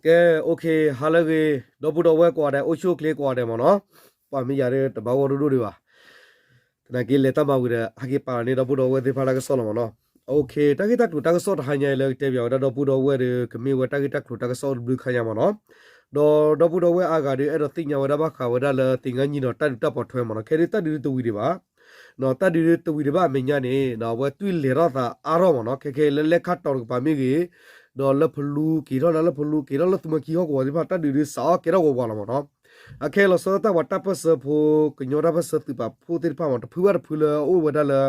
ကဲ OK ဟါလၢအဂ့ၤ ဒီပုၢ်ဒီဝဲၢ်ကိးဂၤဒဲး အိၣ်ဆူၣ်အိၣ်ချ့ကိးဂၤဒဲးမ့ၢ်နီၤ, ပှၤမ့ၢ်ယၤဒီးတဘၣ်ဂီၢ်ဒိၣ်ဒိၣ်ဒံးဘၣ်, သနာ်က့လဲၤတၢ်မၤဝံၤဒီး ဟဲက့ၤပာ်လီၤန့ၢ်ဒီပုၢ်ဒီဝဲၢ်သ့ၣ်တဖၣ်တၢ်ကစီၣ်လီၤမ့ၢ်နီၤ. OK တၢ်ဂ့ၢ်တၢ်ကျိၤတၢ်ကစီၣ်တဟါညါအံၤလၢကတဲပၠးဝဲဒၣ်ဒီပုၢ်ဒီဝဲၢ်ဒီး ကမ့ၢ်ဝဲတၢ်ဂ့ၢ်တၢ်ကျိၤတၢ်ကစီၣ်တဘျုးခါညါမ့ၢ်နီၤ, ဒီးဒီပုၢ်ဒီဝဲၢ်အါဂၤဒီး အဲၣ်ဒိးသ့ၣ်ညါဝဲဒၣ်ဘၣ်ဃးဝဲဒၣ်လၢသင်္ဃန်းညီနောင်တၢ်ဒုးတၢ်ပီးထွဲမ့ၢ်နီၤ, ခဲဒုးတၢ်ဒုးတဝံၤဒံးဘၣ် တၢ်ဒုးတဝံၤဒံးဘၣ်အမဲာ်ညါန့ၣ် အဝဲတွံၢ်လဲၤထီၣ်သးအါထီၣ်မ့ၢ်နီၤ, ခဲခဲလၢလဲၣ်ခါတီၤတကပၤမ့ၢ်ဂ့ၤ, ဒီးလၢဖလူ က့ၤထီၣ်လၢဖလူ က့ၤထီၣ်လၢသုးမၢကံဟီၣ်ကဝီၤသ့ၣ်တဖၣ် တၢ်ဒုးဒုးစးထီၣ်ကဲထီၣ်ဝးဝးလီၤမ့ၢ်နီၤ. အခဲအံၤလီၤဆီဒၣ်တၢ်ပှၤတၢ်ပၢၢ်ဆၢဖိ ကညီတၢ်ပၢၢ်ဆၢသုးပာ်ဖှိၣ်သ့ၣ်တဖၣ်မ့ၢ် တဖုဘၣ်တဖုလၢအအိၣ်ဝဲဒၣ်လၢ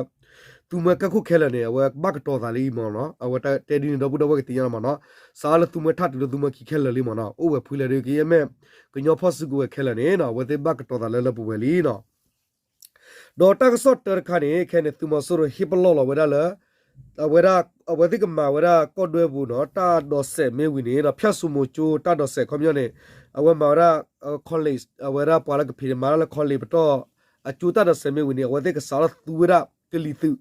သုးမၢကၢၢ်ခိၣ်ခဲလၢာ်န့ၣ် အဝဲဘၣ်ကတီၤသးလံမ့ၢ်နီၤ, အဝဲတဲဒ်န့ၣ်ဒီပုၢ်ဒီဝဲၢ်ကသ့ၣ်ညါလီၤမ့ၢ်နီၤ, စးထီၣ်လၢသုးမၢထးတုၤလၢသုးမၢကံခဲလၢာ်လံမ့ၢ်နီၤ, အိၣ်ဝဲဖုလဲၣ်ဒီးကယဲၢ်မ့ၢ် ကညီဖီၣ်စုကဝဲၤခဲလၢာ်န့ၣ်နီၤ အဝဲသ့ၣ်ဘၣ်ကတီၤသးလၢလၢပှဲၤပှဲၤလံနီၤ. ဒီးတၢ်ကစီၣ်တၢတခါန့ၣ် ခဲအံၤန့ၣ် သုးမီၤစိရိၤဟ့ၣ်ပလီၢ်လီၤဝဲဒၣ်လၢ အဝဲဒၣ် အဝဲသ့ၣ်ကမၤဝဲဒၣ်ကီၢ်ဒွဲပူၤနီၤ တၢ်ဒိးစဲးမ့ၢ်ဝံၤန့ၣ်နီၤ ဖၠၣ်စိမိၤကၠိတၢ်ဒိးစဲးခီပညီန့ၣ် အဝဲမၤဝဲဒၣ် college အဝဲဒၣ်ပှၤလၢကဖံးန့ၣ် မၤတၢ်လၢ college ပတီၢ် အကၠိတၢ်ဒိးစဲးမ့ၢ်ဝံၤန့ၣ် အဝဲသ့ၣ်ကစးထီၣ်သူဝဲဒၣ်ကလံၤသုး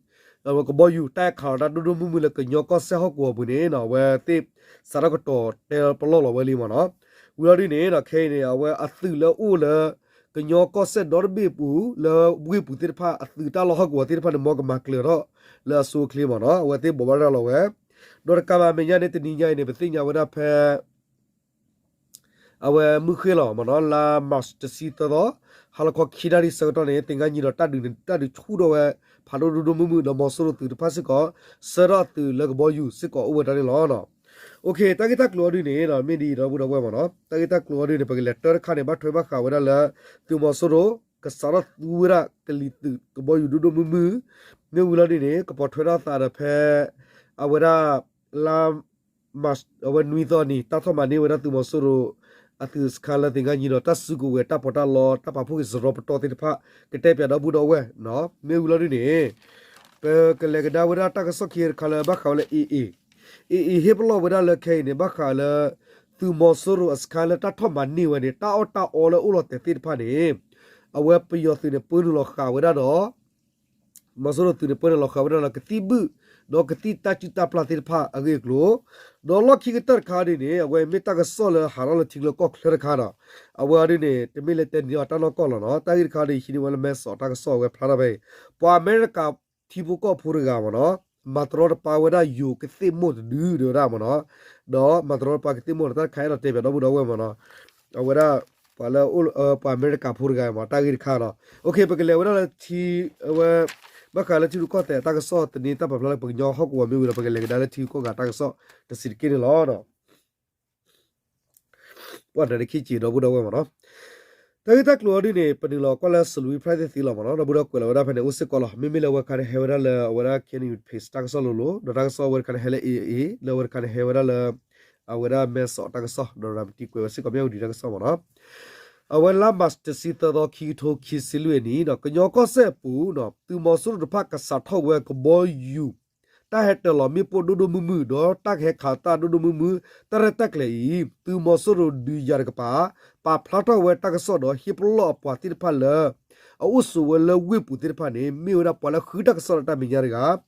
အဝဲကဘီယူၤ တၢ်ဟဲခးလီၤတၢ်ဒိၣ်ဒိၣ်မုၢ်မုၢ်လၢကညီကီၢ်စဲၣ်ဟီၣ်ကဝီၤပူၤန့ၣ်နီၤ အဝဲသ့ၣ်စးထီၣ်ကတီၤတဲပလီၢ်လီၤဝဲလံမ့ၢ်နီၤ. ဝံၤလီၤဒ်န့ၣ်နီၤ ခဲအံၤန့ၣ် အဝဲအသုးလၢအိၣ်လၢ ကညီကီၢ်စဲၣ်ဒီတဘ့ၣ်ပူၤ လၢဝ့ၢ်ပူၤသ့ၣ်တဖၣ် အသုးတၢ်လီၢ်ဟီၣ်ကဝီၤသ့ၣ်တဖၣ်န့ၣ် မ်ကမၤကျၢၤထီၣ်လၢအဆိအချ့မ့ၢ်နီၤ အဝဲသ့ၣ်ဘိးဘၣ်ရၤလီၤဝဲ ဒီးတကးဘၣ်မဲာ်ညါန့ၣ် တနံၤညါအံၤန့ၣ် ပသ့ၣ်ညါဝဲဒၣ်ဖဲ အဝဲမုၢ်ဃ့ၢ်လီၤမ့ၢ်နီၤ လါ March တဆံသၢသီ ဟါလီၤခီခံနၣ်ရံၣ်ဆၢကတီၢ်န့ၣ် သင်္ဃန်းညီနောင် တၢ်ဒုးန့ၣ် တၢ်ဒုးဆူၣ်ထီၣ်ဝဲ ဖးဒိၣ်ဒိၣ်ဒိၣ်မုၢ်မုၢ် ဒီးမီၤစိရိၤသုးတဖၣ်စ့ၢ်ကီး ဆှၢထီၣ်အသုးလၢကဘီယူၤစ့ၢ်ကီးအိၣ်ဝဲဒၣ်န့ၣ်လီၤ. တၢ်ဂ့ၢ်တၢ်ကျိၤအီၤဒ်န့ၣ် မ့ၢ်ဒ်အံၤဒီပုၢ်ဒီဝဲၢ်မ့ၢ်နီၤ တၢ်ဂ့ၢ်တၢ်ကျိၤအီၤဒ်န့ၣ် ပကလဲၤတၢတခါန့ၣ် ဘၣ်ထွဲဘၣ်ဃးဝဲဒၣ်လၢ သုးမီၤစိရိၤ ကစးထီၣ်သူဝဲဒၣ်ကလံၤသုးကဘီယူၤဒိၣ်ဒိၣ်မုၢ်မုၢ် မ့ၢ်ဝံၤလီၤဒ်န့ၣ် ကပိာ်ထွဲထီၣ်သးဒီးဖဲ အဝဲဒၣ် လါ March အဝဲနွံသီနံၤ တၢ်ထီၣ်မၤန့ၢ်ဝဲဒၣ်သုးမီၤစိရိၤ အသုးစခါလၢသင်္ဃန်းညီနောင် တၢ်စုကဝဲၤတၢ်ပီးတၢ်လီ တၢ်ပာ်ဖှိၣ်က့ၤစရီပတီၢ်သ့ၣ်တဖၣ် ကတဲပၠးဒီပုၢ်ဒီဝဲၢ် မ့ၢ်ဝံၤလီၤဒ်န့ၣ် ပကလဲၤကဒါဝဲဒၣ်တၢ်ကစီၣ်ခံတခါလၢဘၣ်ဃးဝဲလၢ AA AA ဟ့ၣ်ပလီၢ်ဝဲဒၣ်လၢခဲအံၤန့ၣ် ဘၣ်ဃးလၢ သုးမီၤစိရိၤအစခါလၢတၢ်ထီၣ်မၤန့ၢ်ဝဲန့ၣ် တၢ်အီၣ်တၢ်အီလၢအိၣ်လီၤတဲာ်သ့ၣ်တဖၣ်န့ၣ် အဝဲပယီၤသုးန့ၣ် ပၢနုာ်လီၤဃာ်ဝဲဒၣ်ဒီး မီၤစိရိၤသုးန့ၣ် ပၢနုာ်လီၤဃာ်ဝဲဒၣ်ဒီးကသံၣ်ဘုၣ် ဒီးကသံၣ်တၢ်စုၣ်တၢ်ပျၢ်သ့ၣ်တဖၣ်အဂ့ၢ်အကျိၤ ဒီးလီၢ်ခံကတၢၢ်တခါဒ်န့ၣ် အဝဲမ့ၢ်တၢ်ကစီၣ်လၢဟးထီၣ်လၢထံချၢကီၢ်ချၢတခါဒီး အဝဲအီၤဒ်န့ၣ် တမ့ၢ်လၢတဲန့ၢ်အီၤတၢ်နီၢ်ကီၢ်လီၤနီၤ တၢ်ဂ့ၢ်တခါဒီး ယဟံးန့ၢ်ဝဲလၢမဲဆီးတၢ်ကစီၣ်အဝဲဖျါထီၣ်ဖဲအံၤ ပှၤအမဲရကၤထံဖိကီၢ်ဖိတဂၤမ့ၢ်နီၤ မၤတရီတပါဝဲဒၣ်ယိၤကသ့ၣ်မိၢ်တဒုဒၣ်ဝဲဒၣ်မ့ၢ်နီၤ ဒီးမၤတရီတပါကသ့ၣ်မိၢ်ဒီးတၢ်တခါအဲၣ်ဒိးတဲပၠးဒီပုၢ်ဒီဝဲၢ်မ့ၢ်နီၤ အဝဲဒၣ် ပှၤလၢ ပှၤအမဲရကၤဖိတဂၤမ့ၢ် တၢ်ဂ့ၢ်တခါနီၤ OK ပကလဲၤဝဲဒၣ်လၢထံ အဝဲ ဘၣ်ဃးလၢထံရူၢ်ကီၢ်သဲးတၢ်ကစီၣ်သန့တၢ်ပာ်ဖျါလၢပကညီဟီၣ်ကဝီၤမ့ၢ်ဝံၤဒီး ပကလဲၤကဒါလၢထံဂုၤကီၢ်ဂၤတၢ်ကစီၣ်တစဲးတက့ၢ်န့ၣ်လီၤ. ပှၤတနံၤခံဆံဒီပုၢ်ဒီဝဲၢ်မ့ၢ်နီၤ တၢ်ဂ့ၢ်တၢ်ကျိၤအီၤဒ်န့ၣ် ပနုာ်လီၤကွၢ်လၢ စလူၤဝံဖျၢၣ်သ့ၣ်သ့လီၤမ့ၢ်နီၤ ဒီပုၢ်ဒီဝဲၢ်ကွဲးလီၤဝဲဒၣ်ဖဲန့ၣ်အိၣ်စ့ၢ်ကီးလီၤ မ့မ့ၢ်လၢအဝဲခါန့ၣ်ဟဲဝဲဒၣ်လၢအဝဲဒၣ် KNU page တၢ်ကစီၣ်လိၤလိၤ ဒီးတၢ်ကစီၣ်အဝဲတခါန့ၣ်ဟဲလၢ AA လၢအဝဲတခါန့ၣ်ဟဲဝဲဒၣ်လၢ အဝဲဒၣ်မဲဆီးတၢ်ကစီၣ် ဒီးရၤမတံကွဲးဝဲစ့ၢ်ကီးမ့ၢ်ဝံၤဒံးတၢ်ကစီၣ်မ့ၢ်နီၤ အဝဲလါ March တဆံသၢသီ ခံကထိခံဆံလွံၢ်အနံၣ် ကညီကီၢ်စဲၣ်အပူၤ သုးမီၤစိရိၤတဖၣ်ကစးထီၣ်ဝဲကဘီယူၤ တၢ်ဟဲတၢၤလီၤမ့ၣ်ပိၢ်ဒိၣ်ဒိၣ်မုၢ်မုၢ် ဒီးတၢ်ကဟဲခးတၢ်ဒိၣ်ဒိၣ်မုၢ်မုၢ် တၢ်ရဲၣ်တၢ်ကျဲၤအံၤ သုးမီၤစိရိၤဒုးယၤတကပၤ ပာ်ဖျါထီၣ်ဝဲတၢ်ကစီၣ်ဒီးဟ့ၣ်ပလီၢ်အပှၤသ့ၣ်တဖၣ်လၢ အအိၣ်ဆိးဝဲလၢဝ့ၢ်ပူၤသ့ၣ်တဖၣ်န့ၣ် မ့ၢ်ဝဲဒၣ်ပှၤလၢဃုတၢ်ကစီၣ်လၢတၢ်မဲာ်ညါတဂၤ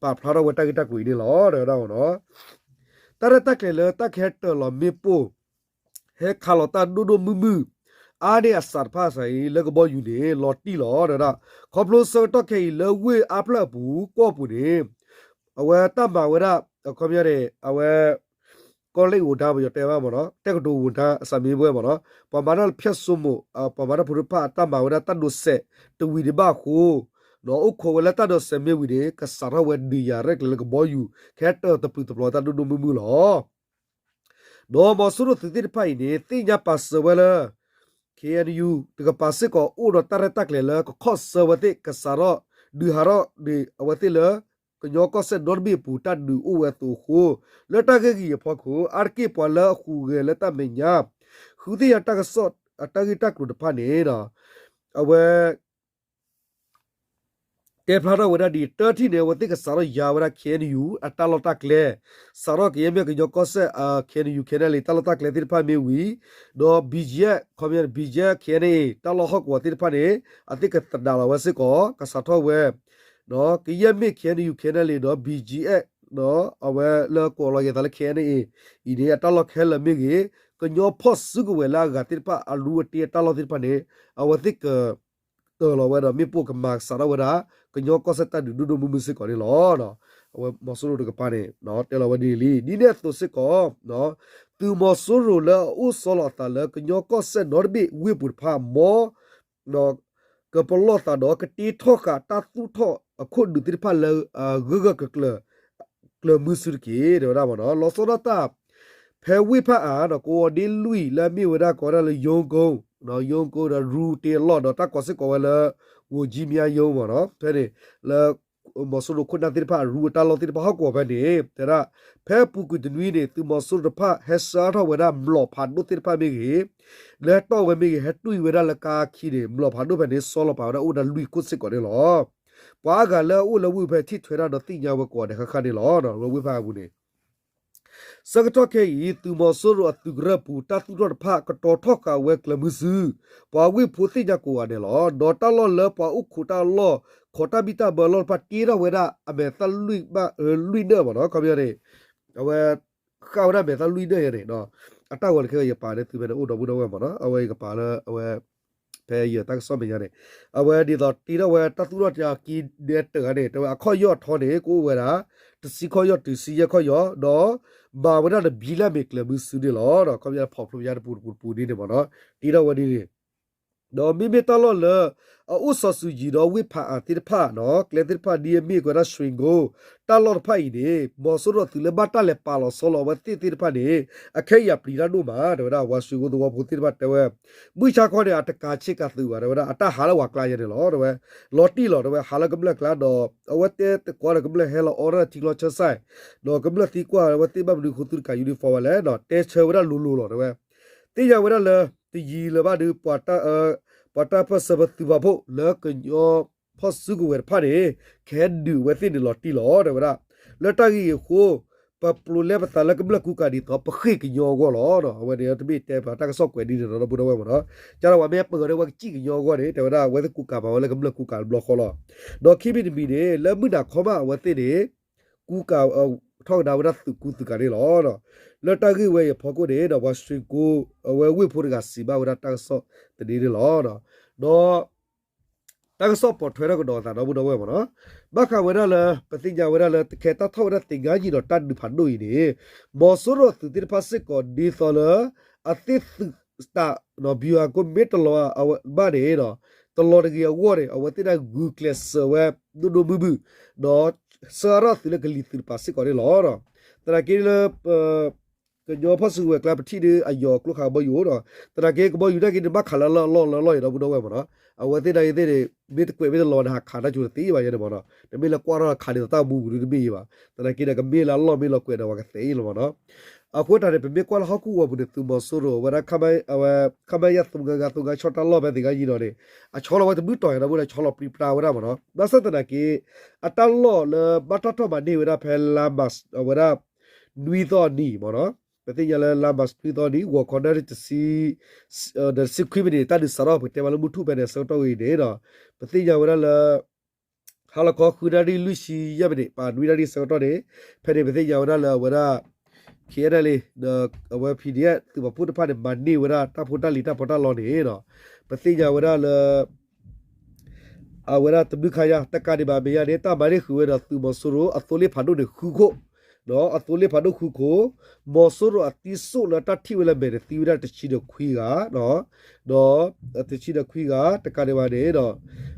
ပာ်ဖျါထီၣ်ဝဲတၢ်ဂ့ၢ်တၢ်ကျိၤအံၤန့ၣ်လီၤ တဲဝဲဒၣ်မ့ၢ်နီၤ တၢ်ရဲၣ်တၢ်ကျဲၤလၢတၢ်ကဟဲတၢၤလီၤမ့ၣ်ပိၢ် ဟဲခးလီၤတၢ်ဒိၣ်ဒိၣ်မုၢ်မုၢ် အါန့ၢ်အစးတဖၣ်အစးအံၤ လၢကဘီယူၤန့ၣ် လီၤတံၢ်လီၤ တဲဝဲဒၣ် ခီဖျိဆၢကတီၢ်ခဲအံၤလၢဝ့ၢ်အါဖျၢၣ်အပူၤကီၢ်ပူၤန့ၣ် အဝဲတၢ်မၤဝဲဒၣ် အခီပညီန့ၣ် အဝဲ ကီးလ့ၣ်ဧိၤဒါ ပယီၤတဲဘၣ်မ့ၢ်နီၤ တက္ကသိုလ် ဝန်ထမ်း အစးမံၤပဝဲမ့ၢ်နီၤ ပှၤမၤတၢ်လၢဖၠၣ်စိမိၤ ပှၤမၤတၢ်ဖိတဖၣ်အတၢ်မၤဝဲဒၣ်တၢ်ဒိးစဲးတဝံၤဒံးဘၣ်အဃိ အိၣ်ခိးဝဲလၢတၢ်ဒိးစဲးမ့ၢ်ဝံၤန့ၣ် ကစးထီၣ်ဝဲဒုးယၤရဲၣ်ကျဲၤလၢကဘီယူၤ ကဟဲတၢၤတပျုာ်တပျီၤတၢ်ဒိၣ်ဒိၣ်မုၢ်မုၢ်လီၤ. ဒီးမီၤစိရိၤသုးသ့ၣ်တဖၣ်အံၤန့ၣ် သ့ၣ်ညါပာ်စၢၤဝဲလၢ KNU တကပၤစ့ၢ်ကီးအိၣ်ဒီးတၢ်ရဲၣ်တၢ်ကျဲၤလၢကခီၣ်ဆၢဝဲသ့ၣ် ကစးထီၣ်ဒုးဟးထီၣ်ဒံးအဝဲသ့ၣ်လၢ ကညီကီၢ်စဲၣ်ဒီတဘ့ၣ်အပူၤတၢ်ဒုးအိၣ်ဝဲအသိးအဃိ လၢတၢ်ဂ့ၢ်ဂံၢ်အဖီခိၣ် အါတက့ၢ်ပှၤလၢအဟူးဂဲၤလၢတၢ်မဲာ်ညါ ဃုသ့ၣ်ညါတၢ်ကစီၣ်အတၢ်ဂ့ၢ်တၢ်ကျိၤတဖၣ်န့ၣ် အဝဲ တဲဖျါထီၣ်ဝဲဒၣ်ဒ်အံၤ တထံၣ်န့ၣ် အဝဲသ့ၣ်ကစးထီၣ်ယါဝဲဒၣ် KNU အတၢ်လီၢ်တၢ်ကျဲ, စးထီၣ်ကယဲၢ်မ့ၢ်ကညီကီၢ်စဲၣ် KNU KNLA တၢ်လီၢ်တၢ်ကျဲသ့ၣ်တဖၣ်မ့ၢ်ဝံၤ, ဒီး BGF ခီပညီ BGF KNA တၢ်လီၢ်ဟီၣ်ကဝီၤသ့ၣ်တဖၣ်န့ၣ် အသ့ၣ်ကသဒးလီၤဝဲစ့ၢ်ကီး ကစးထီၣ်ဝဲ ကယဲၢ်မ့ၢ် KNU KNLA ဒီး BGF ဒီးအဝဲလၢကိးလီၤယသးလၢ KNA အံၤန့ၣ် အတၢ်လီၢ်ခဲလၢာ်မ့ၢ်ဂ့ၤ, ကညီဖီၣ်စုကဝဲၤလၢအဂၤသ့ၣ်တဖၣ် အရူအတ့အတၢ်လီၢ်သ့ၣ်တဖၣ်န့ၣ် အဝဲသ့ၣ်က တၢၤလီၤဝဲဒီး မ့ၣ်ပိၢ်ကမၤကစးထီၣ်ဝဲဒၣ် ကညီကီၢ်စဲၣ်တၢ်ဒုးဒိၣ်ဒိၣ်မုၢ်မုၢ်စ့ၢ်ကီးန့ၣ်လီၤ. အဝဲမီၤစိရိၤတကပၤန့ၣ် တဲလီၤဝဲဒ်န့ၣ်လံ. ဒ်န့ၣ်အသိးစ့ၢ်ကီး သုးမီၤစိရိၤလၢအအိၣ်ဆီလီၤအသးလၢကညီကီၢ်စဲၣ်နီတဘ့ၣ်ဝ့ၢ်ပူၤတဖၣ် မ် ကပလီၢ်သးဒီးကတ့ထီၣ်ဃာ်တၢ်သူၣ်ထီၣ်အခိၣ်ဒုးသ့ၣ်တဖၣ်လၢအဂၢၢ်ဂၢၢ်ကျၢၤကျၢၤ ကျၢၤမုဆူတက့ၢ် တဲဝဲဒၣ်မ့ၢ်နီၤ. လီၤဆီဒၣ်တၢ် ဖဲဝ့ၢ်ဖၣ်အၣ် ကဝီၤဒ့လွံၢ်လၢအမ့ၢ်ဝဲဒၣ်ကိးဝဲဒၣ်လၢ ယိကီ ယိကီဒီးရူတ့အလီၢ်ဒီးတၢ်ကိးစ့ၢ်ကီးဝဲလၢ ဝိုလ်ကြီးမြတ်ရုံ မ့ၢ်နီၤ ဖဲန့ၣ် လၢ မီၤစိရိၤခိၣ်နၢ်သ့ၣ်တဖၣ်အရူအတၢ်လီၢ်သ့ၣ်တဖၣ်ဟီၣ်ကဝီၤဖဲန့ၣ် တဲဒၣ် ဖဲအပူၤကွံာ်တနွံန့ၣ် သုးမီၤစိရိၤတဖၣ်ဟဲဆှၢထီၣ်ဝဲဒၣ်မျိာ်ဖးဒိၣ်သ့ၣ်တဖၣ်မ့ၢ်ဂ့ၤ လၢဟဲတီၢ်ဝဲမ့ၢ်ဂ့ၤ ဟဲတွံၢ်ဝဲဒၣ်လၢကါခံန့ၣ် မျိာ်ဖးဒိၣ်ဖဲန့ၣ် ဆီလီၤပာ်ဝဲဒၣ်အိၣ်ဝဲဒၣ်လွံၢ်ခိၣ်စ့ၢ်ကီးန့ၣ်လီၤ. ပှၤအါဂၤလၢအအိၣ်လၢဝ့ၢ်ဖဲထံၣ်ထွဲတၢ်ဒီးသ့ၣ်ညါဝဲကိးဂၤဒဲးဃၣ်ဃၣ်န့ၣ်လီၤ. လၢဝ့ၢ်ဖၣ်အၣ်အပူၤန့ၣ် ဆၢကတီၢ်ခဲအံၤ သုးမီၤစိရိၤအသုးကရၢၢ်ပူၤ တၢ်သူၣ်ထီၣ်တဖၣ် ကတီၤထီၣ်ဃာ်ဝဲကျၢၤမုဆူ ပှၤဝ့ၢ်ဖိသ့ၣ်ညါကိးဂၤဒဲးလီၤ. ဒီးတၢ်လီၢ်လၢပှၤအိၣ်ခိးတၢ်လီၢ် ခိးတၢ်ဘံၣ်တၢ်ဘၢအလီၢ်တဖၣ် တ့ထီၣ်ဝဲဒၣ်အမဲာ်သၣ်လွံၢ် လွံၢ်နၢၣ်မ့ၢ်နီၤ ခီပညီန့ၣ် အဝဲ ဃၣ်ဝဲဒၣ်မဲာ်သၣ်လွံၢ်နၢၣ်ယါန့ၣ် အတၢ်ဂီၤန့ၣ်ခဲအံၤ ယပာ်န့ၢ်သုဖဲန့ၣ် အိၣ်ဒီပုၢ်ဒီဝဲၢ်မ့ၢ်နီၤ အဝဲယကပာ်လၢအဝဲ ဖဲယတၢ်ကစီၣ်မဲာ်ညါန့ၣ် အဝဲဒ်သိးတ့ထီၣ်ဝဲတၢ်သူၣ်ထီၣ်တၢ်က့ဒဲတၢၢ်ဂၤန့ၣ် တဲဝဲအခီၣ်ယီၢ်ထီန့ၣ် ကအိၣ်ဝဲဒၣ် တဆံခီၣ်ယီၢ်တုၤဆံယဲၢ်ခီၣ်ယီၢ် ဒီး မၤဝဲဒၣ်တဘျီလၢအမ့ၢ်ကျၢၤမုဆူန့ၣ်လီၤ. ခီပညီဖီၣ်ဖျိယါတပူၤတပူၤတပူၤဒ်န့ၣ်မ့ၢ်နီၤ တ့ထီၣ်ဝဲဒ်န့ၣ် ဒီးမ့မ့ၢ်တၢ်လီၢ်လၢ အအိၣ်စီၤစုၤယံၤဒီးဝ့ၢ်ဖးအၣ်သ့ၣ်တဖၣ်နီၤ ကျဲသ့ၣ်တဖၣ်ဒ်အမ့ၢ်ကဲဒၣ် ရွှေကုက္ကို တၢ်လီၢ်တဖၣ်အံၤန့ၣ် မီၤစိရိၤသုးလၢဘၣ်တၢ်လဲၤပာ်လီၤဆီလီၤအဝဲသ့ၣ်သ့ၣ်တဖၣ်န့ၣ် အခဲအံၤအပျံၤတၢ်ဒိၣ်မး တဲဝဲဒၣ် ရွှေကုက္ကို သဝီဖိသ့ၣ်တဖၣ်တဲဝဲ မုၢ်ဆါခီန့ၣ် အတကးဆ့ကၤသုးဘၣ် တဲဝဲဒၣ် အတၢ်ဟးလၢဝၤကျါယါန့ၣ်လီၤ တဲဝဲ လီၤတံၢ်လီၤ တဲဝဲ ဟးလၢကမျၢၢ်ကျါဒီး အဝဲတဲသကိးဒီးကမျၢၢ်ဟဲလီၤအီၣ်ဒၣ်ထံကျီဆၢစဲၣ် ဒီးကမျၢၢ်သံကွၢ်ဝဲသ့ၣ်ဘၣ်မနုၤဃိသုတကး uniform ဝဲလဲၣ် တဲဆၢဝဲဒၣ်လိၤလိၤလီၤ တဲဝဲ သ့ၣ်ညါဝဲဒၣ်လၢ တယံာ်လၢၤဘၣ်ဒီး ပှၤတၢ်ပၢၢ်ဆၢဖဲသုးပာ်ဖှိၣ်လၢကညီဖီၣ်စုကဝဲၤတဖၣ်န့ၣ် ကဟဲဒုးဝဲသ့ၣ်န့ၣ်လီၤတံၢ်လီၤ တဲဝဲဒၣ် လၢတၢ်ဂ့ၢ်အံၤအဃိ ပပျိးလဲပသးလၢကမျၢၢ်ကူကၤဒ်သိး ပဃ့ၢ်ကညီအဂီၢ်လီၤ. အဝဲန့ၣ်တမ့ၢ်တဲပှၤတၢ်ကစီၣ်ကွဲးဒ်န့ၣ်ဒီး ဒီပုၢ်ဒီဝဲၢ်မ့ၢ်နီၤ ကဒီးပှၤမ့ၢ်ပၢၤဒီးဝဲကစံၣ်ကညီအဂီၢ်န့ၣ် တဲဝဲဒၣ် အဝဲသ့ၣ်ကူကၤမၤဝဲလၢကမျၢၢ်ကူကၤတဘျီဃီလီၤ. ဒီးခံမံၤတမံၤန့ၣ် လၢမုၢ်နၤခီမးအဝဲသ့ၣ်န့ၣ် ကူကၤ ထီၣ်ကဒါဝဲဒၣ်သုးကူသုးကၤန့ၣ်လီၤ. လၢတၢ်ဂ့ၢ်ဝဲအံၤအဖီခိၣ်န့ၣ်ဒီး ရွှေကုက္ကို အဝဲဝ့ၢ်ဖိတဂၤစံးဘၣ်ဝဲဒၣ်တၢ်ကစီၣ်သန့န့ၣ်လီၤ. ဒီး တၢ်ကစီၣ်ပိာ်ထွဲထီၣ်ကဒီးအသးဒီပုၢ်ဒီဝဲၢ်မ့ၢ်နီၤ ဘၣ်ဃးဝဲဒၣ်လၢ ပသ့ၣ်ညါဝဲဒၣ်လၢ တခဲတၢ်ထီၣ်ဝဲဒၣ်သ့ၣ်ညါယံၤဒီးတၢ်ဒုးဖးဒိၣ်အံၤန့ၣ် မီၤစိရိၤသုးသ့ၣ်တဖၣ်စ့ၢ်ကီးဒ်သိးလၢ အသ့ၣ်သုးတၢ် ဗျူဟာကုန်း မ့ၢ်တလီၤဘၣ်န့ၣ်ဒီး တလီၤတဂ့ၤအဂီၢ်န့ၣ် အဝဲသ့ၣ်ဒၣ်ဂုာ်ကျဲးစၢးဝဲ ဒိၣ်ဒိၣ်မုၢ်မုၢ် ဒီးဆှၢအါထီၣ်သုးလၢကလံၤသုးတပၤစ့ၢ်ကီးန့ၣ်လီၤ. သနာ်က့လၢ ကညီဖီၣ်စုကဝဲၤကျါပထံၣ်ဒီးအယီၤကျိခးကဘီယူၤဒီး သနာ်က့ကဘီယူၤနာ်က့န့ၣ် ဘၣ်ခးလၢလီၢ်လၢလီၢ်အံၤဒီပုၢ်ဒီဝဲၢ်မ့ၢ်နီၤ အဝဲသ့ၣ်နာ်က့သ့ၣ်န့ၣ် မ့ၢ်တကွဲးမ့ၢ်တလီၤန့ၣ် ဟးခးတၢ်ကၠိတသ့ဘၣ်ယဲန့ၣ်မ့ၢ်နီၤ တမ့ၢ်လၢကွၢ်ထီၣ်ခးဒ်သိးတၢ်မူပူၤဒ်တမ့ၢ်ဘၣ် သနာ်က့ဒီးကမ့ၢ်လၢအလီၢ်မ့ၢ်လီၤကွဲးဒီးပှၤကသဲအံၤလီၤမ့ၢ်နီၤ အဃိသတးန့ၣ် ပမ့ၢ်ကွၢ်လၢဟီၣ်ခိၣ်ဝီၤပူၤန့ၣ် သုးမီၤစိရိၤဝဲဒၣ် ခမရ သုးငါးငါး သုးငါးခြောက် တၢ်လီၢ်ဖဲသ့ၣ်ညါယံၤဒီးန့ၣ် အဆီလီၤဝဲတဘျုးတီၤယါဒီပုၢ်ဒီဝဲၢ် ဆီလီၤပြံပြါဝဲဒၣ်မ့ၢ်နီၤ ဘၣ်ဆၣ်သနာ်က့ အတၢ်လီၢ်လၢဘၣ်တၢ်ထီၣ်မၤန့ၢ်ဝဲဒၣ်ဖဲလါမး အဝဲဒၣ် နွံသီအနံၤမ့ၢ်နီၤ ပသ့ၣ်ညါလၢလါမး နွံသီအနံၤ ဂီၤခီနၣ်ရံၣ်တဆံ ဒီးတဆံခွံမံးနံး တၢ်ဒုးစးထီၣ် ပကတဲမးလၢမုၢ်ထူၣ်ဖဲန့ၣ် အဆၢကတီၢ်ဝဲအံၤန့ၣ်ဒီး ပသ့ၣ်ညါဝဲဒၣ်လၢ ဟါလီၤခီဃုနၣ်ရံၣ်လွံၢ်ဆံယဲၢ်မံးနံး ပှၤနွံနၣ်ရံၣ်အဆၢကတီၢ်န့ၣ် ဖဲန့ၣ်ပသ့ၣ်ညါဝဲဒၣ်လၢအဝဲဒၣ် ခ့ၣ်အဲၣ်လ့ ဒီးအဝဲ ပီၣ်ဒံၣ်အဲၣ် သုးပာ်ဖှိၣ်တဖၣ်န့ၣ် မၤန့ၢ်ဝဲဒၣ်တၢ်ဖိတၢ်လံၤတၢ်ပီးတၢ်လီန့ၣ်ဒီး ပသ့ၣ်ညါဝဲဒၣ်လၢ အဝဲဒၣ်တဘျုးခါယါ တကးဒံးဘၣ်မဲာ်ညါန့ၣ် တၢ်မၤန့ၢ်ဃုာ်ဝဲဒီးသုးမီၤစိရိၤအသိလ့ၣ်ဖးဒိၣ်န့ၣ်ဃုခိၣ်, ဒီးအသိလ့ၣ်ဖးဒိၣ်ဃုခိၣ်, မီၤစိရိၤအသံစိၣ်လၢတၢ်ထံၣ်ဝဲလၢမဲာ်န့ၣ်သံဝဲဒၣ်တဆံဒီးခွံဂၤ, ဒီးတဆံဒီးခွံဂၤ တကးဒံးဘၣ်န့ၣ်ဒီး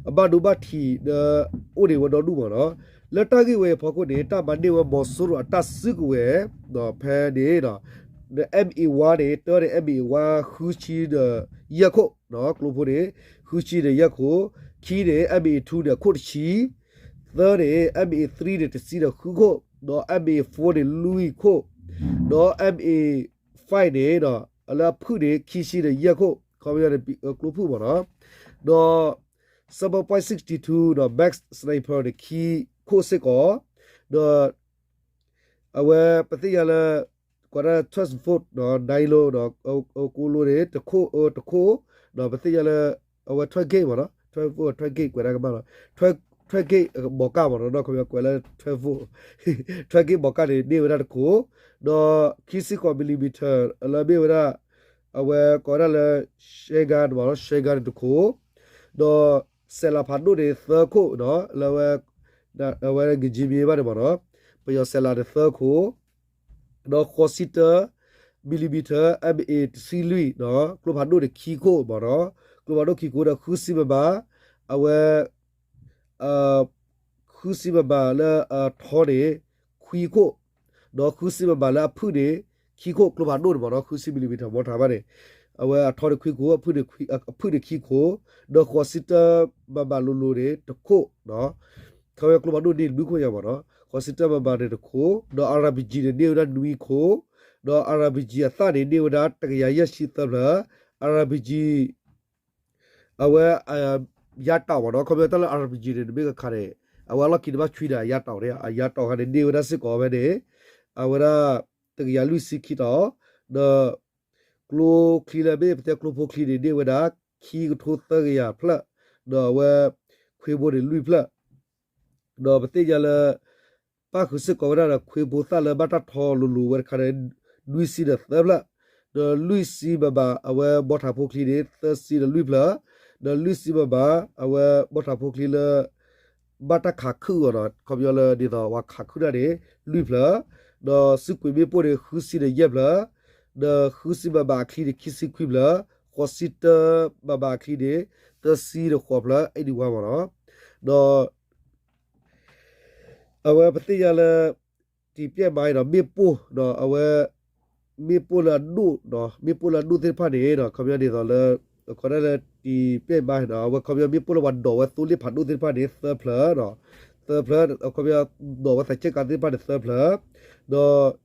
အဘၣ်ဒိဘၣ်ထံးဒီး အိၣ်ဒံးဝဲဒီဒူၣ်မ့ၢ်နီၤ. လၢတၢ်ဂ့ၢ်ဝဲအံၤအဖီခိၣ်န့ၣ် တၢ်မၤန့ၢ်ဝဲမီၤစိရိၤအတၢ်စုကဝဲၤ ဖဲန့ၣ်ဒီး MA one န့ၣ် တၢန့ၣ် MA one ဃုဆံဒီးယဲၢ်ခိၣ်, ကျိဖိန့ၣ် ဃုဆံဒီးယဲၢ်ခိၣ်, ခံန့ၣ် MA two န့ၣ် အခိၣ်တဆံ, သၢန့ၣ် MA three န့ၣ် တဆံဒီးဃုခိၣ်, ဒီး MA four န့ၣ် လွံၢ်ခိၣ်, ဒီး MA five န့ၣ်ဒီး လၢအဖုၣ်န့ၣ် ခံဆံဒီးယဲၢ်ခိၣ်, ခီပညီန့ၣ် ကျိဖုၣ်မ့ၢ်နီၤ, ဒီး seven point six two ဒီး Max Sniper န့ၣ် ခံခိၣ်စ့ၢ်ကီး, ဒီး အဝဲပသ့ၣ်ညါလၢ ကွၢ်ဒၣ် twelve volt ဒီး nine လီၤဒီး ကိးလိန့ၣ် တခိၣ်, တခိၣ်, ဒီးပသ့ၣ်ညါလၢ အဝဲ twelve gauge မ့ၢ်နီၤ, twelve volt twelve gauge ကွဲးဒၣ်ကမၣ်လီၤ, twelve gauge ဘီးကၣ်မ့ၢ်နီၤ, ဒီးခီပညီကွဲးလၢ twelve volt, twelve gauge ဘီးကၣ်န့ၣ် န့ၢ်ဝဲဒၣ်တခိၣ်, ဒီးခံဆံဃိး millimeter လၢမ့ၢ်ဝဲဒၣ် အဝဲကိးဝဲဒၣ်လၢ ရှဲဂါန့ၣ်မ့ၢ်နီၤ ရှဲဂါန့ၣ်တခိၣ်, ဒီးစဲးလၤဖးဒိၣ်န့ၣ်သၢခိၣ်နီၤ လၢအဝဲ အဝဲကကံမ့ၢ်ဘၣ်န့ၣ်မ့ၢ်နီၤ ပယီၤစဲးလၤန့ၣ်သၢခိၣ်, ဒီးဃိးဆံတၢ millimeter M A တဆံလွံၢ်နီၤ ကျိဖးဒိၣ်န့ၣ်ခံခိၣ်မ့ၢ်နီၤ ကျိဖးဒိၣ်ခံခိၣ်ဒီးဃုဆံ mm အဝဲ ဃုဆံ mm လၢအထီန့ၣ် ခွံခိၣ်, ဒီးဃုဆံ mm လၢအဖုၣ်န့ၣ် ခံခိၣ် ကျိဖးဒိၣ်န့ၣ်မ့ၢ်နီၤ ဃုဆံ millimeter မီထးဘၣ်န့ၣ် အဝဲအထီန့ၣ်ခွံခိၣ် အဖုၣ်န့ၣ်ခံခိၣ်, ဒီးဃိးဆံတၢ mm လိၤလိၤန့ၣ်တခိၣ်နီၤ ခီဖျိကျိဖးဒိၣ်န့ၣ်လွံၢ်ခိၣ်ညါမ့ၢ်နီၤ ဃိးဆံတၢ mm န့ၣ်တခိၣ်, ဒီး RPG န့ၣ်န့ၢ်ဝဲဒၣ်နွံခိၣ်, ဒီး RPG အသၣ်န့ၣ်န့ၢ်ဝဲဒၣ်တကယၤယဲၢ်ဆံသၢဖျၢၣ်, RPG အဝဲ ယါတီၢ်မ့ၢ်နီၤ ခီဖျိတၢ်လၢ RPG န့ၣ် နမ့ၢ်ကခးန့ၣ် အဝဲအလီၢ်ခံတဘၣ်ဆွံဒီးအယါတီၢ်န့ၣ် အယါတီၢ်ခါန့ၣ် န့ၢ်ဝဲဒၣ်စ့ၢ်ကီးဝဲန့ၣ် အဝဲဒၣ် တကယၤလွံၢ်ဆံခံတီၤ, ဒီး ကျိချံလၢမ့ၢ်ပတဲကျိဖိချံန့ၣ် န့ၢ်ဝဲဒၣ် ခံကထိသၢကယၤဖျၢၣ်, ဒီးအဝဲ ခွ့ဘိန့ၣ်လွံၢ်ဖျၢၣ် ဒီးပသ့ၣ်ညါလၢ ပၣ်ဃုာ်စ့ၢ်ကီးဝဲဒၣ်ဒီးခွ့ဘိသၣ်လၢဘၣ်တၢ်ထီလိၤလိၤဝဲတခါန့ၣ် နွံဆံဒီးသၢဖျၢၣ်, ဒီးလွံၢ်ဆံ mm အဝဲမီထးဖိချံန့ၣ် သၢဆံဒီးလွံၢ်ဖျၢၣ်, ဒီးလွံၢ်ဆံ mm အဝဲမီထးဖိချံလၢ ဘၣ်တၢ်ခးခုၣ်အီၤဒီး ခီပညီလၢဒ်သိးပှၤခးခုၣ်တၢ်န့ၣ် လွံၢ်ဖျၢၣ်, ဒီးစုကွံာ်မ့ၣ်ပိၢ်န့ၣ် ဃုဆံဒီးယဲၢ်ဖျၢၣ်, ဒီးဃုဆံ mm အချံန့ၣ် ခံဆံခွံဖျၢၣ်, ဃိးဆံတၢ mm အချံန့ၣ် သၢဆံဒီးဃိးဖျၢၣ် အဲၣ်ဒံးဝါမ့ၢ်နီၤ, ဒီး အဝဲပသ့ၣ်ညါလၢ တံၤပျဲၢ်မါအံၤဒီး မ့ၣ်ပိၢ်ဒီးအဝဲ မ့ၣ်ပိၢ်လၢအဒိၣ်ဒီး မ့ၣ်ပိၢ်လၢအဒိၣ်သ့ၣ်တဖၣ်န့ၣ်ဒီး ခီပညီဒ်သိးလၢ ခီဒၣ်လၢတံၤပျဲၢ်မါအံၤဒီး အဝဲခီပညီမ့ၣ်ပိၢ်လၢပှၤဒိးဝဲသိလ့ၣ်ဖးဒိၣ်သ့ၣ်တဖၣ်န့ၣ် သၢဖျၢၣ်ဒီး သၢဖျၢၣ် ခီပညီဒိးဝဲသးကဲကါသ့ၣ်တဖၣ်န့ၣ် သၢဖျၢၣ် ဒီး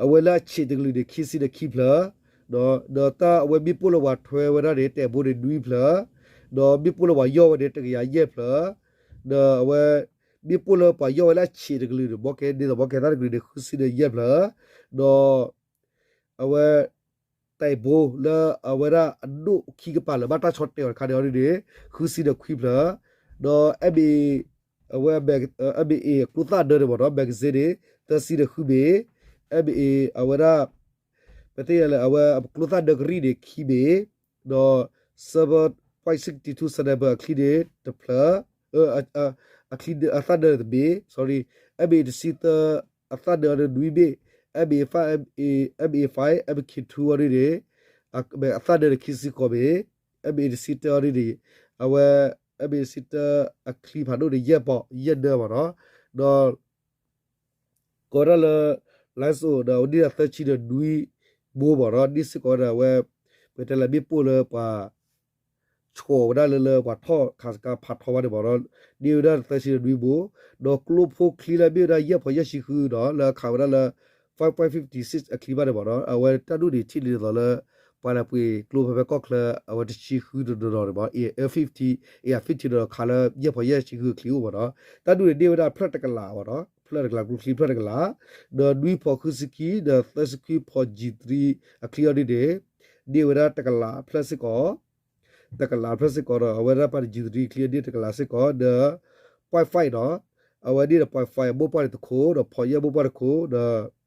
အဝဲလၢအဆံးတကလုာ်န့ၣ် ခံဆံဒီးခံဖျၢၣ်, ဒီးတၢ်အဝဲမ့ၣ်ပိၢ်လၢပှၤထွဲဝဲဒၣ်န့ၣ် တဲာ်ဘိန့ၣ်နွံဖျၢၣ်, ဒီးမ့ၣ်ပိၢ်လၢပှၤယီၢ်ဝဲန့ၣ် တကယၤယဲၢ်ဖျၢၣ်, ဒီးအဝဲ မ့ၣ်ပိၢ်လၢပှၤယီၢ်ဝဲလၢအဆံးတကလုာ်န့ၣ် ဘီကဲဒ်သိးဘီကဲသၣ်တကလုာ်န့ၣ် ဃုဆံဒီးယဲၢ်ဖျၢၣ်, ဒီး အဝဲ တဲာ်ဘိလၢအဝဲဒၣ်အဒိၣ်ခံကပၤလၢဘၣ်တၢ်ဆီတဲာ်အီၤတခါန့ၣ်အီၤဒ်န့ၣ် ဃုဆံဒီးခွံဖျၢၣ်, ဒီး MA အဝဲ MA အကျိသၣ်ဒၢန့ၣ်မ့ၢ်နီၤ magazine န့ၣ် သၢဆံဒီးဃုဘ့ၣ်, MA အဝဲဒၣ် ပသ့ၣ်ညါလၢအဝဲအကျိသၣ်ဒၢကရံၣ်န့ၣ်ခံဘ့ၣ်, ဒီး seven point six two centimeter အချံန့ၣ်တဖျၢၣ်, အချံအသၣ်ဒၢန့ၣ်တဘ့ၣ် sorry, MA တဆံသၢ အသၣ်ဒၢအီၤန့ၣ်နွံဘ့ၣ်, MA five, MA five MK two အီၤဒ်န့ၣ် အသၣ်ဒၢန့ၣ်ခံဆံဃိးဘ့ၣ်, MA တဆံတၢအီၤဒ်န့ၣ် အဝဲ MA တဆံတၢအချံဖးဒိၣ်န့ၣ် ယဲၢ်ပီ, ယဲၢ်ဒၢမ့ၢ်နီၤ, ဒီး ကိးဝဲဒၣ်လၢ လါစိၤဒီး အဝဲန့ၢ်ဒၣ်သၢဆံဒီးနွံဘိမ့ၢ်နီၤ, န့ၢ်စ့ၢ်ကီးဝဲဒၣ်အဝဲ ပတဲလၢမ့ၣ်ပိၢ်လၢပှၤ ဆှီဝဲဒၣ်လၢလၢပှၤထီၣ်ခးစခါဖးထီဝဲန့ၣ်မ့ၢ်နီၤ, န့ၢ်ဝဲဒၣ်သၢဆံဒီးနွံဘိ, ဒီးကျိဖိချံလၢမ့ၢ်ဝဲဒၣ်ယဲၢ်ဖီယဲၢ်ဆံဃုဒီး လၢအခးဝဲဒၣ်လၢ five point fifty six အချံဘၣ်န့ၣ်မ့ၢ်နီၤ, အဝဲတၢ်ဒူၣ်န့ၣ်ထံၣ်န့ၣ်ဒ်သိးလၢ ပှၤလၢပှ့ၤကျိဖဲဖဲကီၢ်ချၢ အဝဲတဆံဃုတနီၤနီၤန့ၣ်မ့ၢ် fifty, fifty ဒီးခးလၢယဲၢ်ဖီယဲၢ်ဆံဃုအချံအိၣ်မ့ၢ်နီၤ, တၢ်ဒူၣ်န့ၣ်န့ၢ်ဝဲဒၣ်ဖျၢၣ်တကလးမ့ၢ်နီၤ, ဖျၢၣ်တကလး ကျိချံဖျၢၣ်တကလး, ဒီးနွံဖီဃုဆံခံ ဒီးသၢဆံခွံဖီ G three အချံအီၤဒ်န့ၣ် န့ၢ်ဝဲဒၣ်တကလးဖျၢၣ်စ့ၢ်ကီး, တကလးဖျၢၣ်စ့ၢ်ကီးဒီး အဝဲဒၣ်ပှၤတ G three အချံအန့ၢ်တကလးစ့ၢ်ကီး ဒီး point five နီၤ, အဝဲန့ၣ်ဒီး point five အမိၢ်ပှၢ်န့ၣ်တခိၣ် ဒီး point ယဲၢ်မိၢ်ပှၢ်တခိၣ် ဒီး ဒီး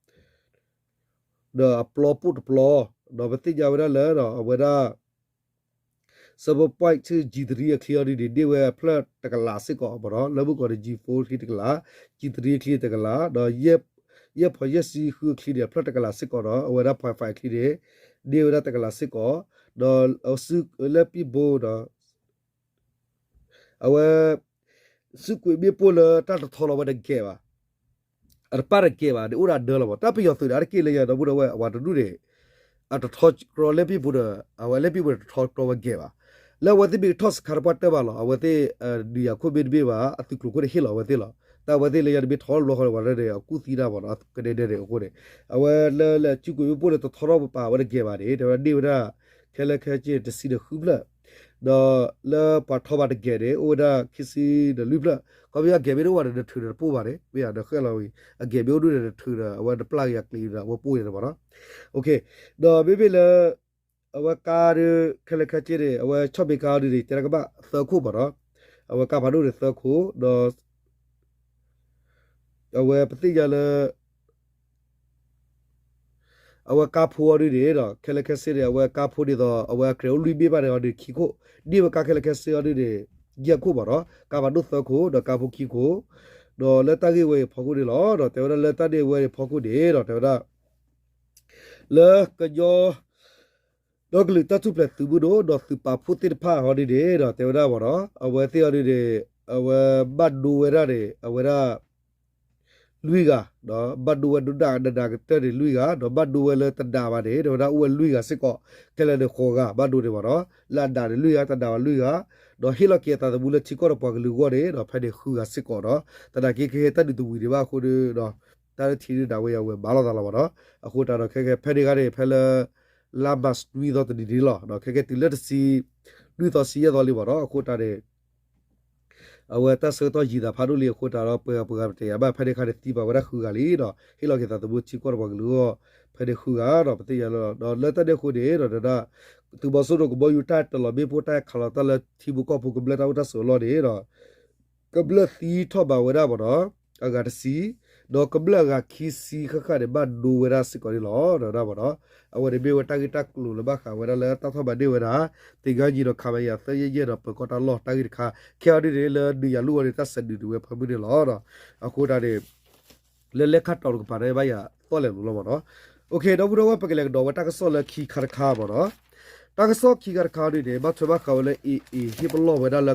အပျီပိၢ်တပျီ, ဒီးပသ့ၣ်ညါဝဲဒၣ်လၢ အဝဲဒၣ် seven point two G three အချံအီၤဒ်န့ၣ် န့ၢ်ဝဲဖျၢၣ်တကလးစ့ၢ်ကီးမ့ၢ်နီၤ, လၢမုၢ်ကီၢ်န့ၣ် G four အချံတကလး, G three အချံတကလး, ဒီး ယဲၢ်ဖီယဲၢ်ဆံဃုအချံန့ၣ် အဖျၢၣ်တကလးစ့ၢ်ကီးဒီး အဝဲဒၣ် point five အချံန့ၣ် န့ၢ်ဝဲဒၣ်တကလးစ့ၢ်ကီး, ဒီး စု လၢပံၣ်ဘိဒီး အဝဲ စုကွံာ်မ့ၣ်ပိၢ်လၢတၢ်တထီလီၤဝဲတဂဲၤဘၣ်, အတပၣ်တဂဲၤဘၣ်န့ၣ် အိၣ်ဒီးအဒၢလီၤမး, တၢ်ပယီၤသုးန့ၣ် အါတက့ၢ်လၢယၤဒီပုၢ်ဒီဝဲၢ် အဝဲတဒူၣ်န့ၣ် အတထီကြီလၢပံၣ်ဘိဒီး အဝဲလၢပံၣ်ဘိန့ၣ်တထီကြီဝဲဂဲၤဘၣ်, လၢအဝဲသ့ၣ်မ့ၢ်ထီၣ်စခါတပှၢ်တၢၢ်ဘၣ်လီၤ, အဝဲသ့ၣ် ဒုးယၤခိၣ်မ့ၢ်တဘ့ၣ်ဘၣ် အသုးကျိၤခိၣ်န့ၣ်ဟ့ၣ်လီၤအဝဲသ့ၣ်လီၤ, တၢ်အဝဲသ့ၣ်လၢယၤတဘ့ၣ်ထီၣ်တဘျီဃီန့ၣ် ပှၤတဒဲးအကူၣ်သံတၢ်မးနီၤ ကဒဲးဒဲးန့ၣ်အဃိန့ၣ်, အဝဲလၢလၢစုကွံာ်မ့ၣ်ပိၢ်လၢတထီထီၣ်ပပာ်ဝဲတဂဲၤဘၣ်န့ၣ် တဲဝဲဒၣ်န့ၢ်ဝဲဒၣ် ခဲလၢာ်ခဲဆ့တဆံဒီးဃုဖျၢၣ် ဒီးလၢပှၤထီၣ်ဘၣ်တဂဲၤန့ၣ် အိၣ်ဝဲဒၣ်ခံဆံဒီးလွံၢ်ဖျၢၣ်, ခီပညီအဂဲၤမ့ၢ်တအိၣ်ဘၣ်ဒီး နထုးဒီးတပိၢ်ဘၣ်န့ၣ် မ့ၢ်ဧါ နဃဲလီၤဝံၤ အဂဲၤမ့ၢ်အိၣ်ဒုးဒီးနထုးဒီး အဝဲနပျၢ်က့ၤအကျံၤဒီး အဝဲပိၢ်န့ၣ်မးနီၤ, ဒီးမ့မ့ၢ်လၢ အဝဲကါဒီး ခဲလၢာ်ခဲဆ့န့ၣ် အဝဲဆီၣ်ဘ့ကါအီၤဒ်န့ၣ် တဲကဘၣ်သၢခိၣ်မးနီၤ, အဝဲကါဖးဒိၣ်န့ၣ်သၢခိၣ် ဒီး အဝဲပသ့ၣ်ညါလၢ အဝဲ အဝဲကါဖိအီၤဒုန့ၣ်ဒီး ခဲလၢာ်ခဲဆ့န့ၣ် အဝဲကါဖိဒ်သိး အဝဲအကြဲးအိၣ်လွံၢ်ဘ့ၣ်ဘၣ်န့ၣ်အီၤဒုးခံခိၣ်, ဒ့ၣ်ဝဲကါခဲလၢာ်ခဲဆ့အီၤဒုန့ၣ် ယဲၢ်ခိၣ်မ့ၢ်နီၤ, ကါဘၣ်ဒိၣ်သၢခိၣ် ဒီးကါဖိခံခိၣ်, ဒီးလၢတၢ်ဂ့ၢ်ဝဲအံၤဖီခိၣ်န့ၣ်လီၤ. ဒီးတဲဝဲဒၣ်လၢတၢ်ဂ့ၢ်ဝဲအံၤဖီခိၣ်န့ၣ်ဒီး တဲဝဲဒၣ် လၢကညီ ဒီကလုာ်တၢ်ထူၣ်ဖျဲးသုးမုၢ်ဒိၣ် ဒီးသုးပာ်ဖှိၣ်သ့ၣ်တဖၣ်အီၤဒုန့ၣ်ဒီး တဲဝဲဒၣ်မ့ၢ်နီၤ, အဝဲသ့ၣ်အီၤဒုန့ၣ် အဝဲဘၣ်ဒိဝဲဒၣ်န့ၣ် အဝဲဒၣ် လွံၢ်ဂၤ, ဒီးဘၣ်ဒိဝဲဒၣ်ဒၣ်နးနးကတၢၢ်န့ၣ်လွံၢ်ဂၤ, ဒီးဘၣ်ဒိဝဲလၢတဒၣ်ဘၣ်န့ၣ် တဲဝဲဒၣ်အိၣ်ဝဲလွံၢ်ဂၤစ့ၢ်ကီး, ခဲလၢာ်န့ၣ်ဃိးဂၤ ဘၣ်ဒိန့ၣ်မ့ၢ်နီၤ, လၢအဒၣ်န့ၣ်လွံၢ်ဂၤ တဒၣ်ဘၣ်လွံၢ်ဂၤ, ဒီးဟ့ၣ်လီၤက့ၤအသးသမူလၢထံကီၢ်ဒီးပှၤကလုာ်အဂီၢ်န့ၣ်ဒီး ဖဲန့ၣ်ဃုဂၤစ့ၢ်ကီးနီၤ, သနာ်က့ခဲကဲတၢ်ဒုးတဝံၤဒံးဘၣ်အဃိဒီး တၢ်လၢထံဒုးဒၣ်ဝဲယၤဝဲမၤလိာ်သးလီၤမ့ၢ်နီၤ, အဃိတၢ်ဒီးခဲကဲဖဲန့ၣ်ခါန့ၣ် ဖဲလၢ လါမၢ်ၡးနွံသီတနံၤန့ၣ်လီၤ, ခဲကဲတုၤလၢတဆံ နွံသီဆံယဲၢ်သီလံမ့ၢ်နီၤ, အဃိတၢ်န့ၣ် အဝဲတၢ်ဆၢကတီၢ်ယံာ်သးဖးဒိၣ်လံအဃိတၢ်ဒီး ပှဲၤပှဲၤပတယၤဘၣ် ဖဲန့ၣ်ခါန့ၣ်သံပာ်ဝဲဒၣ်ဃုဂၤလံဒီး ဟ့ၣ်လီၤက့ၤသးသမူထံကီၢ်ဒီးပှၤကလုာ်အဂီၢ် ဖဲန့ၣ်ဃုဂၤဒီး ပသ့ၣ်ညါလီၤ, ဒီးလၢတၢ်န့ၣ်အဃိန့ၣ်ဒီး ဒၣ် သုးမီၤစိရိၤကဘီယူၤတၢ်တလီၤမ့ၣ်ပိၢ်တၢ်ခးလီၤတၢ်လၢထံဖိကီၢ်ဖိကမျၢၢ်တၢ်အိၣ်တၢ်ဆိးအလီၢ်န့ၣ်ဒီး ကမျၢၢ်သံထီၣ်ဘးဝဲဒၣ်မ့ၢ်နီၤ, အဂၤတဆံ, ဒီးကမျၢၢ်အဂၤခံဆံဃၣ်ဃၣ်န့ၣ် ဘၣ်ဒိဝဲဒၣ်စ့ၢ်ကီးန့ၣ်လီၤ, ဒီးဒၣ်မ့ၢ်နီၤ, အဝဲန့ၣ်မ့ၢ်ဝဲတၢ်ဂ့ၢ်တၢ်ကျိၤလၢဘၣ်ဃးဝဲဒၣ်လၢတၢ်ထီၣ်မၤန့ၢ်ဝဲဒၣ် သင်္ဃန်းညီ ဒီး ခမရ သၢယဲၢ်ယဲၢ် ဒီးပၢၤကီၢ်တၢ်လီၢ်တၢ်ဂ့ၢ်တခါ, ခဲအံၤဒ်န့ၣ် လၢဒုးယၤလူၢ်ဝဲန့ၣ် တၢ်ဆဲးဒုးဒုးဝဲဖၢမုၢ်န့ၣ်လီၤ, အဃိတၢ်န့ၣ် လၢလဲၤခါတီၤတကပၤန့ၣ် ဘၣ်ယၤသီၣ်လဲၤလိၤလီၤမ့ၢ်နီၤ, ဒီပုၢ်ဒီဝဲၢ် ပကလဲၤကဒီးဝဲတၢ်ကစီၣ်လၢခံခါတခါမ့ၢ်နီၤ, တၢ်ကစီၣ်ခံခါတခါဒ်န့ၣ် ဘၣ်ထွဲဘၣ်ဃးဝဲလၢ AA ဟ့ၣ်ပလီၢ်ဝဲဒၣ်လၢ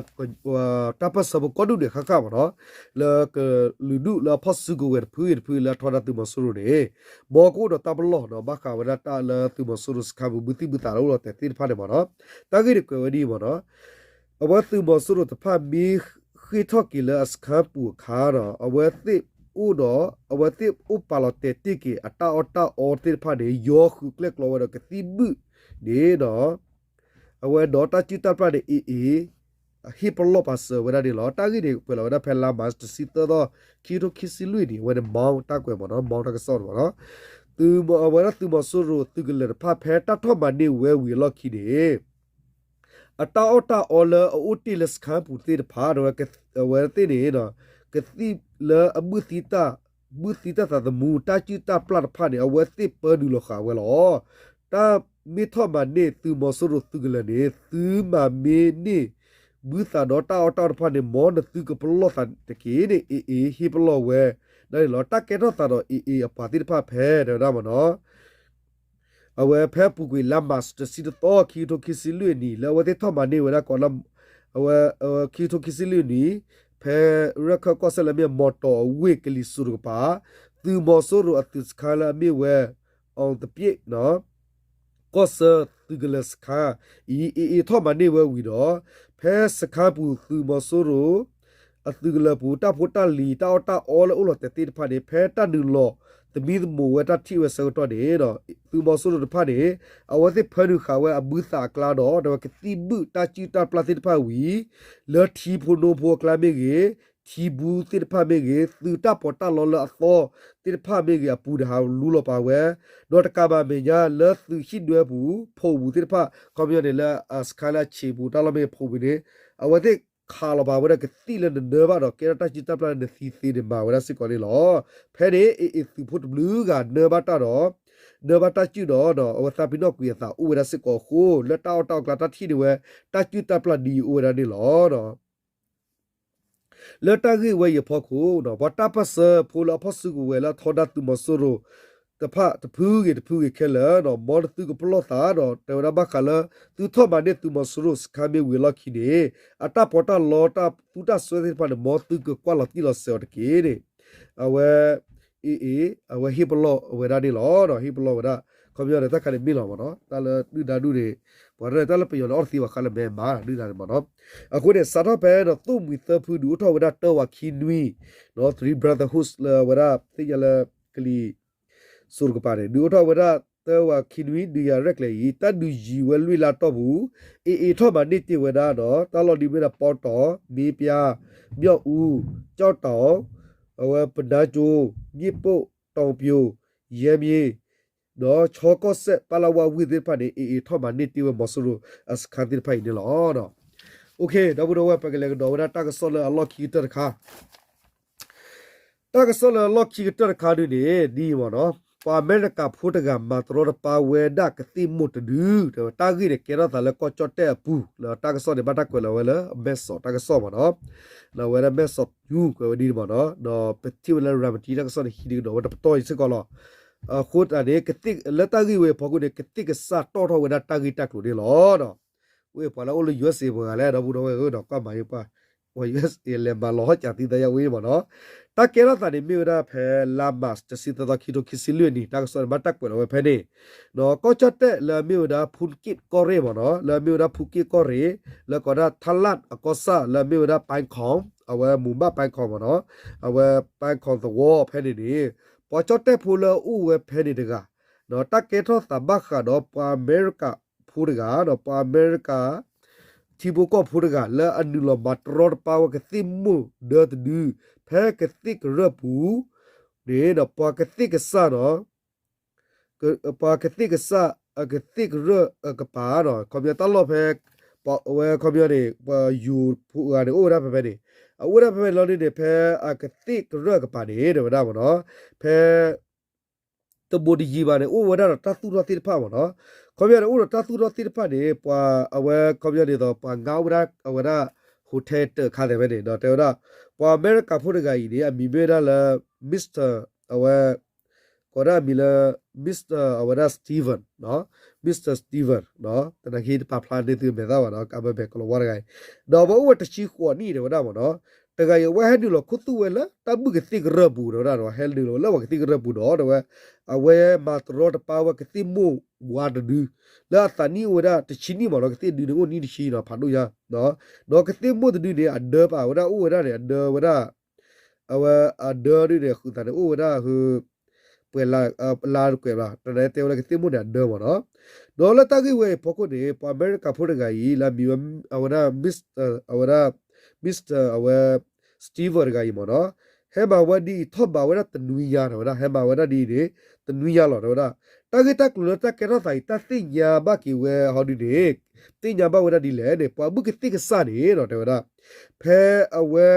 တၢ်ပၢၢ်ဆၢဖိကိးဒူၣ်န့ၣ်ဃၣ်ဃၣ်မ့ၢ်နီၤ, လၢကလုာ်ဒူၣ်လၢအဖီၣ်စုကဝဲၤတဖုအံၤတဖုအံၤလၢအထီဒါသုးမီၤစိရိၤန့ၣ် မ်ကအိၣ်ဒီးတၢ်ပလီၢ်နီၤ, ဘၣ်ဃးဝဲဒၣ်တၢ်လၢသုးမီၤစိရိၤစခါပူၤ ဘုသံၣ်ဘုသးလၢအိၣ်လီၤတဲာ်သ့ၣ်တဖၣ်န့ၣ်မ့ၢ်နီၤ, တၢ်ဂ့ၢ်န့ၣ်ကွဲးဝဲဒ်အံၤမ့ၢ်နီၤ, အဝဲသုးမီၤစိရိၤတဖၣ်မ့ၢ်ဃ့ၢ်ထီၣ်က့ၤလၢအစခါပူၤအခါဒီး အဝဲသ့ၣ်အိၣ်ဒီး အဝဲသ့ၣ်အိၣ်ပာ်လီၤတဲာ်တ့ၢ်က့ၤအတၢ်အီၣ်တၢ်အီသ့ၣ်တဖၣ်န့ၣ် ယီၤဃုာ်ကျဲၣ်ကျီဝဲဒီးကသံၣ်ဘုၣ်န့ၣ်ဒီး အဝဲဒီးတၢ်စုၣ်တၢ်ပျၢ်န့ၣ် AA ဟ့ၣ်ပလီၢ်ပာ်စၢၤဝဲဒၣ်န့ၣ်လီၤ. တၢ်ဂ့ၢ်န့ၣ် ကွဲးလီၤဝဲဒၣ်ဖဲလါမး တဆံသၢသီ ခံကထိခံဆံလွံၢ်န့ၣ် အဝဲန့ၣ် မီတၢ်ကွဲးမ့ၢ်နီၤ, မီတၢ်ကစီၣ်န့ၣ်မ့ၢ်နီၤ, အဝဲဒၣ်သုးမီၤစိရိၤသုးကလၢၤတဖၣ် ဖဲတၢ်ထီၣ်မၤန့ၢ်ဝဲဝံၤအလီၢ်ခံန့ၣ် အတၢ်အီၣ်တၢ်အီလၢအအိၣ်တ့ၢ်လၢစခါပူၤသ့ၣ်တဖၣ် အဝဲသ့ၣ်န့ၣ် ကသံၣ်လၢအဘုၣ်သံတၢ် ဘုၣ်သံတၢ်သးသမူ တၢ်စုၣ်တၢ်ပျၢ်တဖၣ်န့ၣ် အဝဲသ့ၣ်ပၢနုာ်လီၤဃာ်ဝဲလီၤ. တၢ်မ့ၢ်ထီၣ်မၤန့ၢ်သုးမီၤစိရိၤသုးကလၢၤန့ၣ် သုမၤမ့ၢ်န့ၢ် ဘုၣ်သးဒီးတၢ်အီၣ်တၢ်အီတဖၣ်န့ၣ် မ်နသုကပလီၢ်သးတက့ၢ်န့ၣ် AA ဟ့ၣ်ပလီၢ်ဝဲဒၣ်န့ၣ်လီၤ. တၢ်ကဲထီၣ်သးဒီး AA အပှၤသ့ၣ်တဖၣ်ဖဲ တဲဝဲဒၣ်မ့ၢ်နီၤ အဝဲဖဲအပူၤကွံာ်လါမး တဆံတသီ ခံကထိခံဆံလွံၢ်အနံၣ် လၢအဝဲသ့ၣ်ထီၣ်မၤန့ၢ်ဝဲဒၣ်ကိးလၢ အဝဲ ခံကထိခံဆံလွံၢ်အနံၣ် ဖဲရၢၢ်ခၢၣ်ကီၢ်စဲၣ်လၢအမ့ၢ် မီၤတီၤအဝ့ၢ်ကလံၤစိးတကပၤ သုးမီၤစိရိၤအသုးစခါလၢအမ့ၢ်ဝဲ အီသပျ့း ကီၢ်ဆၢသုးကလၢၤစခါအံၤ AA ထီၣ်မၤန့ၢ်ဝဲဝံၤဒီး ဖဲစခါပူၤသုးမီၤစိရိၤ အသုးကလၢၤပူၤ တၢ်ဖိတၢ်လံၤ တၢ်အီၣ်တၢ်အီလၢအိၣ်လီၤတဲာ်သ့ၣ်တဖၣ်န့ၣ် ဖဲတၢ်နုာ်လီၤသမံသမိးဝဲတၢ်ထံၣ်ဝဲဆၢကတီၢ်န့ၣ် သုးမီၤစိရိၤတဖၣ်န့ၣ် အဝဲသ့ၣ်ဖၢနုာ်ဃာ်ဝဲအဘုၣ်သးအကျါဒီး ဒီးကသံၣ်ဘုၣ်တၢ်စုၣ်တၢ်ပျၢ်သ့ၣ်တဖၣ်ဝံၤ လၢထံဖိနိဖိအကျါမ့ၢ်ဂ့ၤ ထံဘုသ့ၣ်တဖၣ်မ့ၢ်ဂ့ၤ သုးတၢ်ပီးတၢ်လီလၢအသီသ့ၣ်တဖၣ်မ့ၢ်ဂ့ၤ အပူၤန့ၣ်ဟးလူလီၤပာ်ဝဲ ဒီးတကးဘၣ်မဲာ်ညါလၢသုးဟံၣ်ဒွဲပူၤ ဖိးပူၤသ့ၣ်တဖၣ် ခီပညီန့ၣ် လၢအစခါလၢအဆံးပူၤတၢ်လီၢ်မ့ၢ်ဂ့ၤ ဖိးပူၤန့ၣ် အဝဲသ့ၣ်ခးလီၤပာ်ဝဲဒီးကသံၣ်လၢနနၢဘၣ်ဒီး ကဲထီၣ်တၢ်စုၣ်တၢ်ပျၢ်လၢနသံသ့န့ၣ် မၤဝဲဒၣ်စ့ၢ်ကီးန့ၣ်လီၤ. ဖဲန့ၣ် AA သုးဖိတဘျုးဂၤနၢဘၣ်တၢ်ဒီး နၢဘၣ်တၢ်စုၣ်ဒီး အဝဲသးပ့ၤနီၣ်ကွံာ်အသးအိၣ်ဝဲဒၣ်စ့ၢ်ကီးအဃိ လၢတၢ်အီၣ်တၢ်အီအကျါတၢ်ထံၣ်န့ၢ်ဝဲ တၢ်စုၣ်တၢ်ပျၢ်ဒ်အံၤအိၣ်ဝဲဒၣ်န့ၣ်လီၤ. လၢတၢ်ဂ့ၢ်ဝဲအံၤအဖီခိၣ် ပှၤတၢ်ပၢၢ်ဆၢဖိလၢအဖီၣ်စုကဝဲၤလၢအထီဒါသုးမီၤစိရိၤတဖၣ်တဖုဂ့ၤတဖုဂ့ၤခဲလၢာ် မ်နသုကပလီၢ်သးဒီး တဲဝဲဒၣ်ဘၣ်ဃးလၢ သုထီၣ်မၤန့ၢ်သုးမီၤစိရိၤစခါမ့ၢ်ဝံၤအလီၢ်ခံန့ၣ် အတၢ်ပီးတၢ်လီတၢ်သူတၢ်စွဲသ့ၣ်တဖၣ်န့ၣ် မ်သုကကွၢ်လီၤတံၢ်လီၤဆဲးအီၤတက့ၢ်န့ၣ် အဝဲ AA အဝဲဟ့ၣ်ပလီၢ်ဝဲဒၣ်န့ၣ်လီၤ. ဟ့ၣ်ပလီၢ်ဝဲဒၣ် ခီပညီန့ၣ် တၢ်ခါန့ၣ်မ့ၢ်လီၤမ့ၢ်နီၤ တၢ်လၢဒုၣ်ဒါဒုၣ်န့ၣ် ပှၤတၢ်လၢတၢ်လၢပယီၤန့ၣ် အီၣ်တသ့ဘၣ်ဃးလၢမဲာ်မးဒုၣ်ဒါန့ၣ်မ့ၢ်နီၤ. အဃိန့ၣ် စးထီၣ်ဖဲဒီး သိၣ်မှံၤသၢဖု ဒုးအိၣ်ထီၣ်ဝဲဒၣ်တၢဝးခံနွံ Three Brotherhoods လၢအဝဲဒၣ်သ့ၣ်ညါလၢ ကလံၤစိးတကပၤန့ၣ် ဒုးအိၣ်ထီၣ်ဝဲဒၣ်တၢဝးခံနွံ ဒုးယၤရဲၣ်ကျဲၤအံၤ တၢ်ဒုးယံၤဝဲလွံၢ်လါတီၢ်ပူၤ AA ထီၣ်မၤန့ၢ်တ့ၢ်ဝဲဒၣ်ဒီး တၢ်လီၢ်ဒ်မ့ၢ်ဒၣ် ပီတီၢ်, မ့ၣ်ပၠါ, မၠီၣ်အူ, ကၠီၣ်တီၣ်, အဝဲပနါကၠိ, မြစ်ပိာ်, တောင်ပြို, ရဲမြစ် ဒီးဆီကီၢ်စဲၣ် ပလဝဝ့ၢ်သ့ၣ်တဖၣ်န့ၣ် AA ထီၣ်မၤန့ၢ်တ့ၢ်ဝဲမီၤစိရိၤအစခါသ့ၣ်တဖၣ်အံၤန့ၣ်လီၤ. ဒီပုၢ်ဒီဝဲၢ် ပကလဲၤကဒီးဝဲဒၣ်တၢ်ကစီၣ်လၢအလီၢ်ခံကတၢၢ်တခါ တၢ်ကစီၣ်လၢအလီၢ်ခံကတၢၢ်တခါဒ်န့ၣ် ဒ်အံၤမ့ၢ်နီၤ ပှၤအမဲရကၤဖိတဂၤမၤတရီတပါဝဲဒၣ်ကသ့ၣ်မိၢ်တဒု, တၢ်ဂ့ၢ်န့ၣ်ကဲထီၣ်သးလၢကီၢ်ကၠီၣ်တဲၣ်အပူၤ, လၢတၢ်ကစီၣ်န့ၣ် ဘၣ်တၢ်ကွဲးလီၤဝဲလၢမဲၢ်စီးတၢ်ကစီၣ်မ့ၢ်နီၤ, လၢအဝဲဒၣ်မဲၢ်စီးယူကွဲးဝဲဒ်န့ၣ်မ့ၢ်နီၤ, ဒီးပထံၣ်ဝဲလၢ ရၤမတံ တၢ်ကစီၣ်န့ၣ် ဟံးဒုးကဒီးဝဲတပတီၢ်အံၤစ့ၢ်ကီးလီၤ. အဃိသတးန့ၣ် လၢတၢ်ဂ့ၢ်ဝဲအဖီခိၣ်န့ၣ် ကသ့ၣ်ကစၢ်တီၣ်ထီၣ်ဝဲဒၣ်တၢ်ဂ့ၢ်တၢ်ကျိၤန့ၣ်လီၤ. ဝဲပှၤလၢအိၣ်လၢ ယူအက်စ့ ပှၤဂၤလဲၣ် ဒီပုၢ်ဒီဝဲၢ်ဧၢ ဒီးကွၢ်မၤယပှၤ ပှၤ ယူအက်စ့ လဲၤမၤလီၤဟီၣ်ကၠးသံသးယဝဲမ့ၢ်နီၤ, တၢ်ကဲထီၣ်သးန့ၣ်မ့ၢ်ဝဲဒၣ်ဖဲလါမး တဆံသၢသီ ခံထိခံဆံလွံၢ်နံၣ် တၢ်ကစီၣ်န့ၣ် ဘၣ်တၢ်ကွဲးလီၤဝဲဖဲန့ၣ်, ဒီးကီၢ်ကၠီၣ်တဲၣ်လၢအမ့ၢ်ဝဲဒၣ် ဖူက့ၣ်ကီၢ်ရ့ၣ်မ့ၢ်နီၤ, လၢအမ့ၢ်ဝဲဒၣ်ဖူက့ၣ်ကီၢ်ရ့ၣ် လၢကိးဒၣ် ထလၣ် အကီၢ်ဆၣ် လၢအမ့ၢ်ဝဲဒၣ် ပၢ်ခီၣ် အဝဲမူၤဘၣ်ပၢ်ခီၣ်မ့ၢ်နီၤ, အဝဲပၢ်ခီၣ်သဝီဖဲန့ၣ်န့ၣ် ပှၤကၠီၣ်တဲၣ်ဖိလၢအအိၣ်ဝဲဖဲန့ၣ်တဂၤ တၢ်ကဲထီၣ်သးဘၣ်ဃးဒီးပှၤအမဲရကၤဖိတဂၤ ဒီးပှၤအမဲရကၤ ထံဖိကီၢ်ဖိတဂၤ လၢအနုာ်လီၤမၤတရီတပါဝဲကသ့ၣ်မိၢ်ဒၢတဒု ဖဲကသ့ၣ်ကရၢၢ်ပူၤန့ၣ် ပှၤကသ့ၣ်ကစၢ်နီၤ ပှၤကသ့ၣ်ကစၢ် အကသ့ၣ်ကရၢၢ်အကပၤနီၤ ခီပညီတၢ်လီၢ်ဖဲ ပဝဲခီပညီန့ၣ် ပှၤယိၤဖိဂၤန့ၣ် အိၣ်ဝဲဒၣ်ဖဲဖဲန့ၣ်, အအိၣ်ဝဲဒၣ်ဖဲဖဲန့ၣ်လီၤဒ်န့ၣ် ဖဲအကသ့ၣ်ကရၢၢ်အကပၤန့ၣ် တဲဝဲဒၣ်မ့ၢ်နီၤ, ဖဲ တဘိးတယံၤဘၣ်န့ၣ် အိၣ်ဝဲဒၣ်ဒီးတၢ်သူၣ်ထီၣ်သ့ၣ်တဖၣ်မ့ၢ်နီၤ, ခီပညီန့ၣ်အိၣ်ဒီးတၢ်သူၣ်ထီၣ်သ့ၣ်တဖၣ်န့ၣ် ပှၤအဝဲခီပညီန့ၣ်ဒီး ပှၤငါအိၣ်ဝဲဒၣ်အဝဲဒၣ် hotel တၢးခါသဲးဖဲန့ၣ် ဒီးတဲဝဲဒၣ် ပှၤအမဲရကၤဖိတဂၤအံၤန့ၣ် အမံၤမ့ၢ်ဝဲဒၣ်လၢ Mister အဝဲ ကိးဒၣ်အမံၤလၢ Mister အဝဲဒၣ် Steven, Mister Steven သနာ်က့တပာ်ဖျါန့ၢ်သုမဲာ်သၣ်ဘၣ်ဒီး ကးဘၢဘဲးကလီၤဝါတဂၤအံၤ, ဒီးအဝဲအိၣ်ဝဲတဆံဃိးနံၣ်တဲဝဲဒၣ်မ့ၢ်နီၤ, တဂၤအံၤအဝဲဟဲနုာ်လီၤခူသူၣ်ဝဲလၢတၢ်ဘုၣ်ကသ့ၣ်ကရၢၢ်ပူၤတဲဝဲဒၣ်ဒီး ဟဲနုာ်လီၤဝဲလၢပှၤကသ့ၣ်ကရၢၢ်ပူၤဒီး တဲဝဲ အဝဲမၤတရီတပါဝဲကသ့ၣ်မိၢ်ဝါတဒု လၢအသးနံၣ်အိၣ်ဝဲဒၣ်တဆံနံၣ်မ့ၢ်နီၤ, ကသ့ၣ်ဒုန့ၣ်အိၣ်နံၣ်တဆံနီၤ ဖးဒိၣ်ညါ, ဒီးကသ့ၣ်မိၢ်တဒုန့ၣ် အဒၢပာ်ဝဲဒၣ်အိၣ်ဝဲဒၣ်န့ၣ် အဒၢဝဲဒၣ် အဝဲအဒၢဒုန့ၣ် ဃုာ်သးန့ၣ် အိၣ်ဝဲဒၣ်ဟၢ ပှဲၤလါကွဲးဘၣ် တနၢ်တဲဝဲလၢကသ့ၣ်မိၢ်န့ၣ်အဒၢမ့ၢ်နီၤ, ဒီးလၢတၢ်ဂ့ၢ်ဝဲအံၤအဖီခိၣ်န့ၣ် ပှၤအမဲရကၤဖိတဂၤအံၤ လၢအမံၤဝဲ အဝဲဒၣ် Mister အဝဲဒၣ် Mister အဝဲ Steven တဂၤအံၤမ့ၢ်နီၤ, ဟဲမၤဝဲဒ်အံၤ ထီၣ်ဘးဝဲဒၣ်တနွံညါတဲဝဲဒၣ် ဟဲမၤဝဲဒၣ်ဒ်အံၤန့ၣ် တနွံညါလီၤတဲဝဲဒၣ်, တၢ်ဂ့ၢ်တၢ်ကျိၤလၢတၢ်ကဲထီၣ်သးအံၤ တၢ်သ့ၣ်ညါဘၣ်က့ၤဝဲဟီဒုန့ၣ် သ့ၣ်ညါဘၣ်ဝဲဒၣ်ဒ်လဲၣ်န့ၣ် ပှၤဘုၣ်ကသ့ၣ်ကစၢ်န့ၣ်ဒီးတဲဝဲဒၣ် ဖဲအဝဲ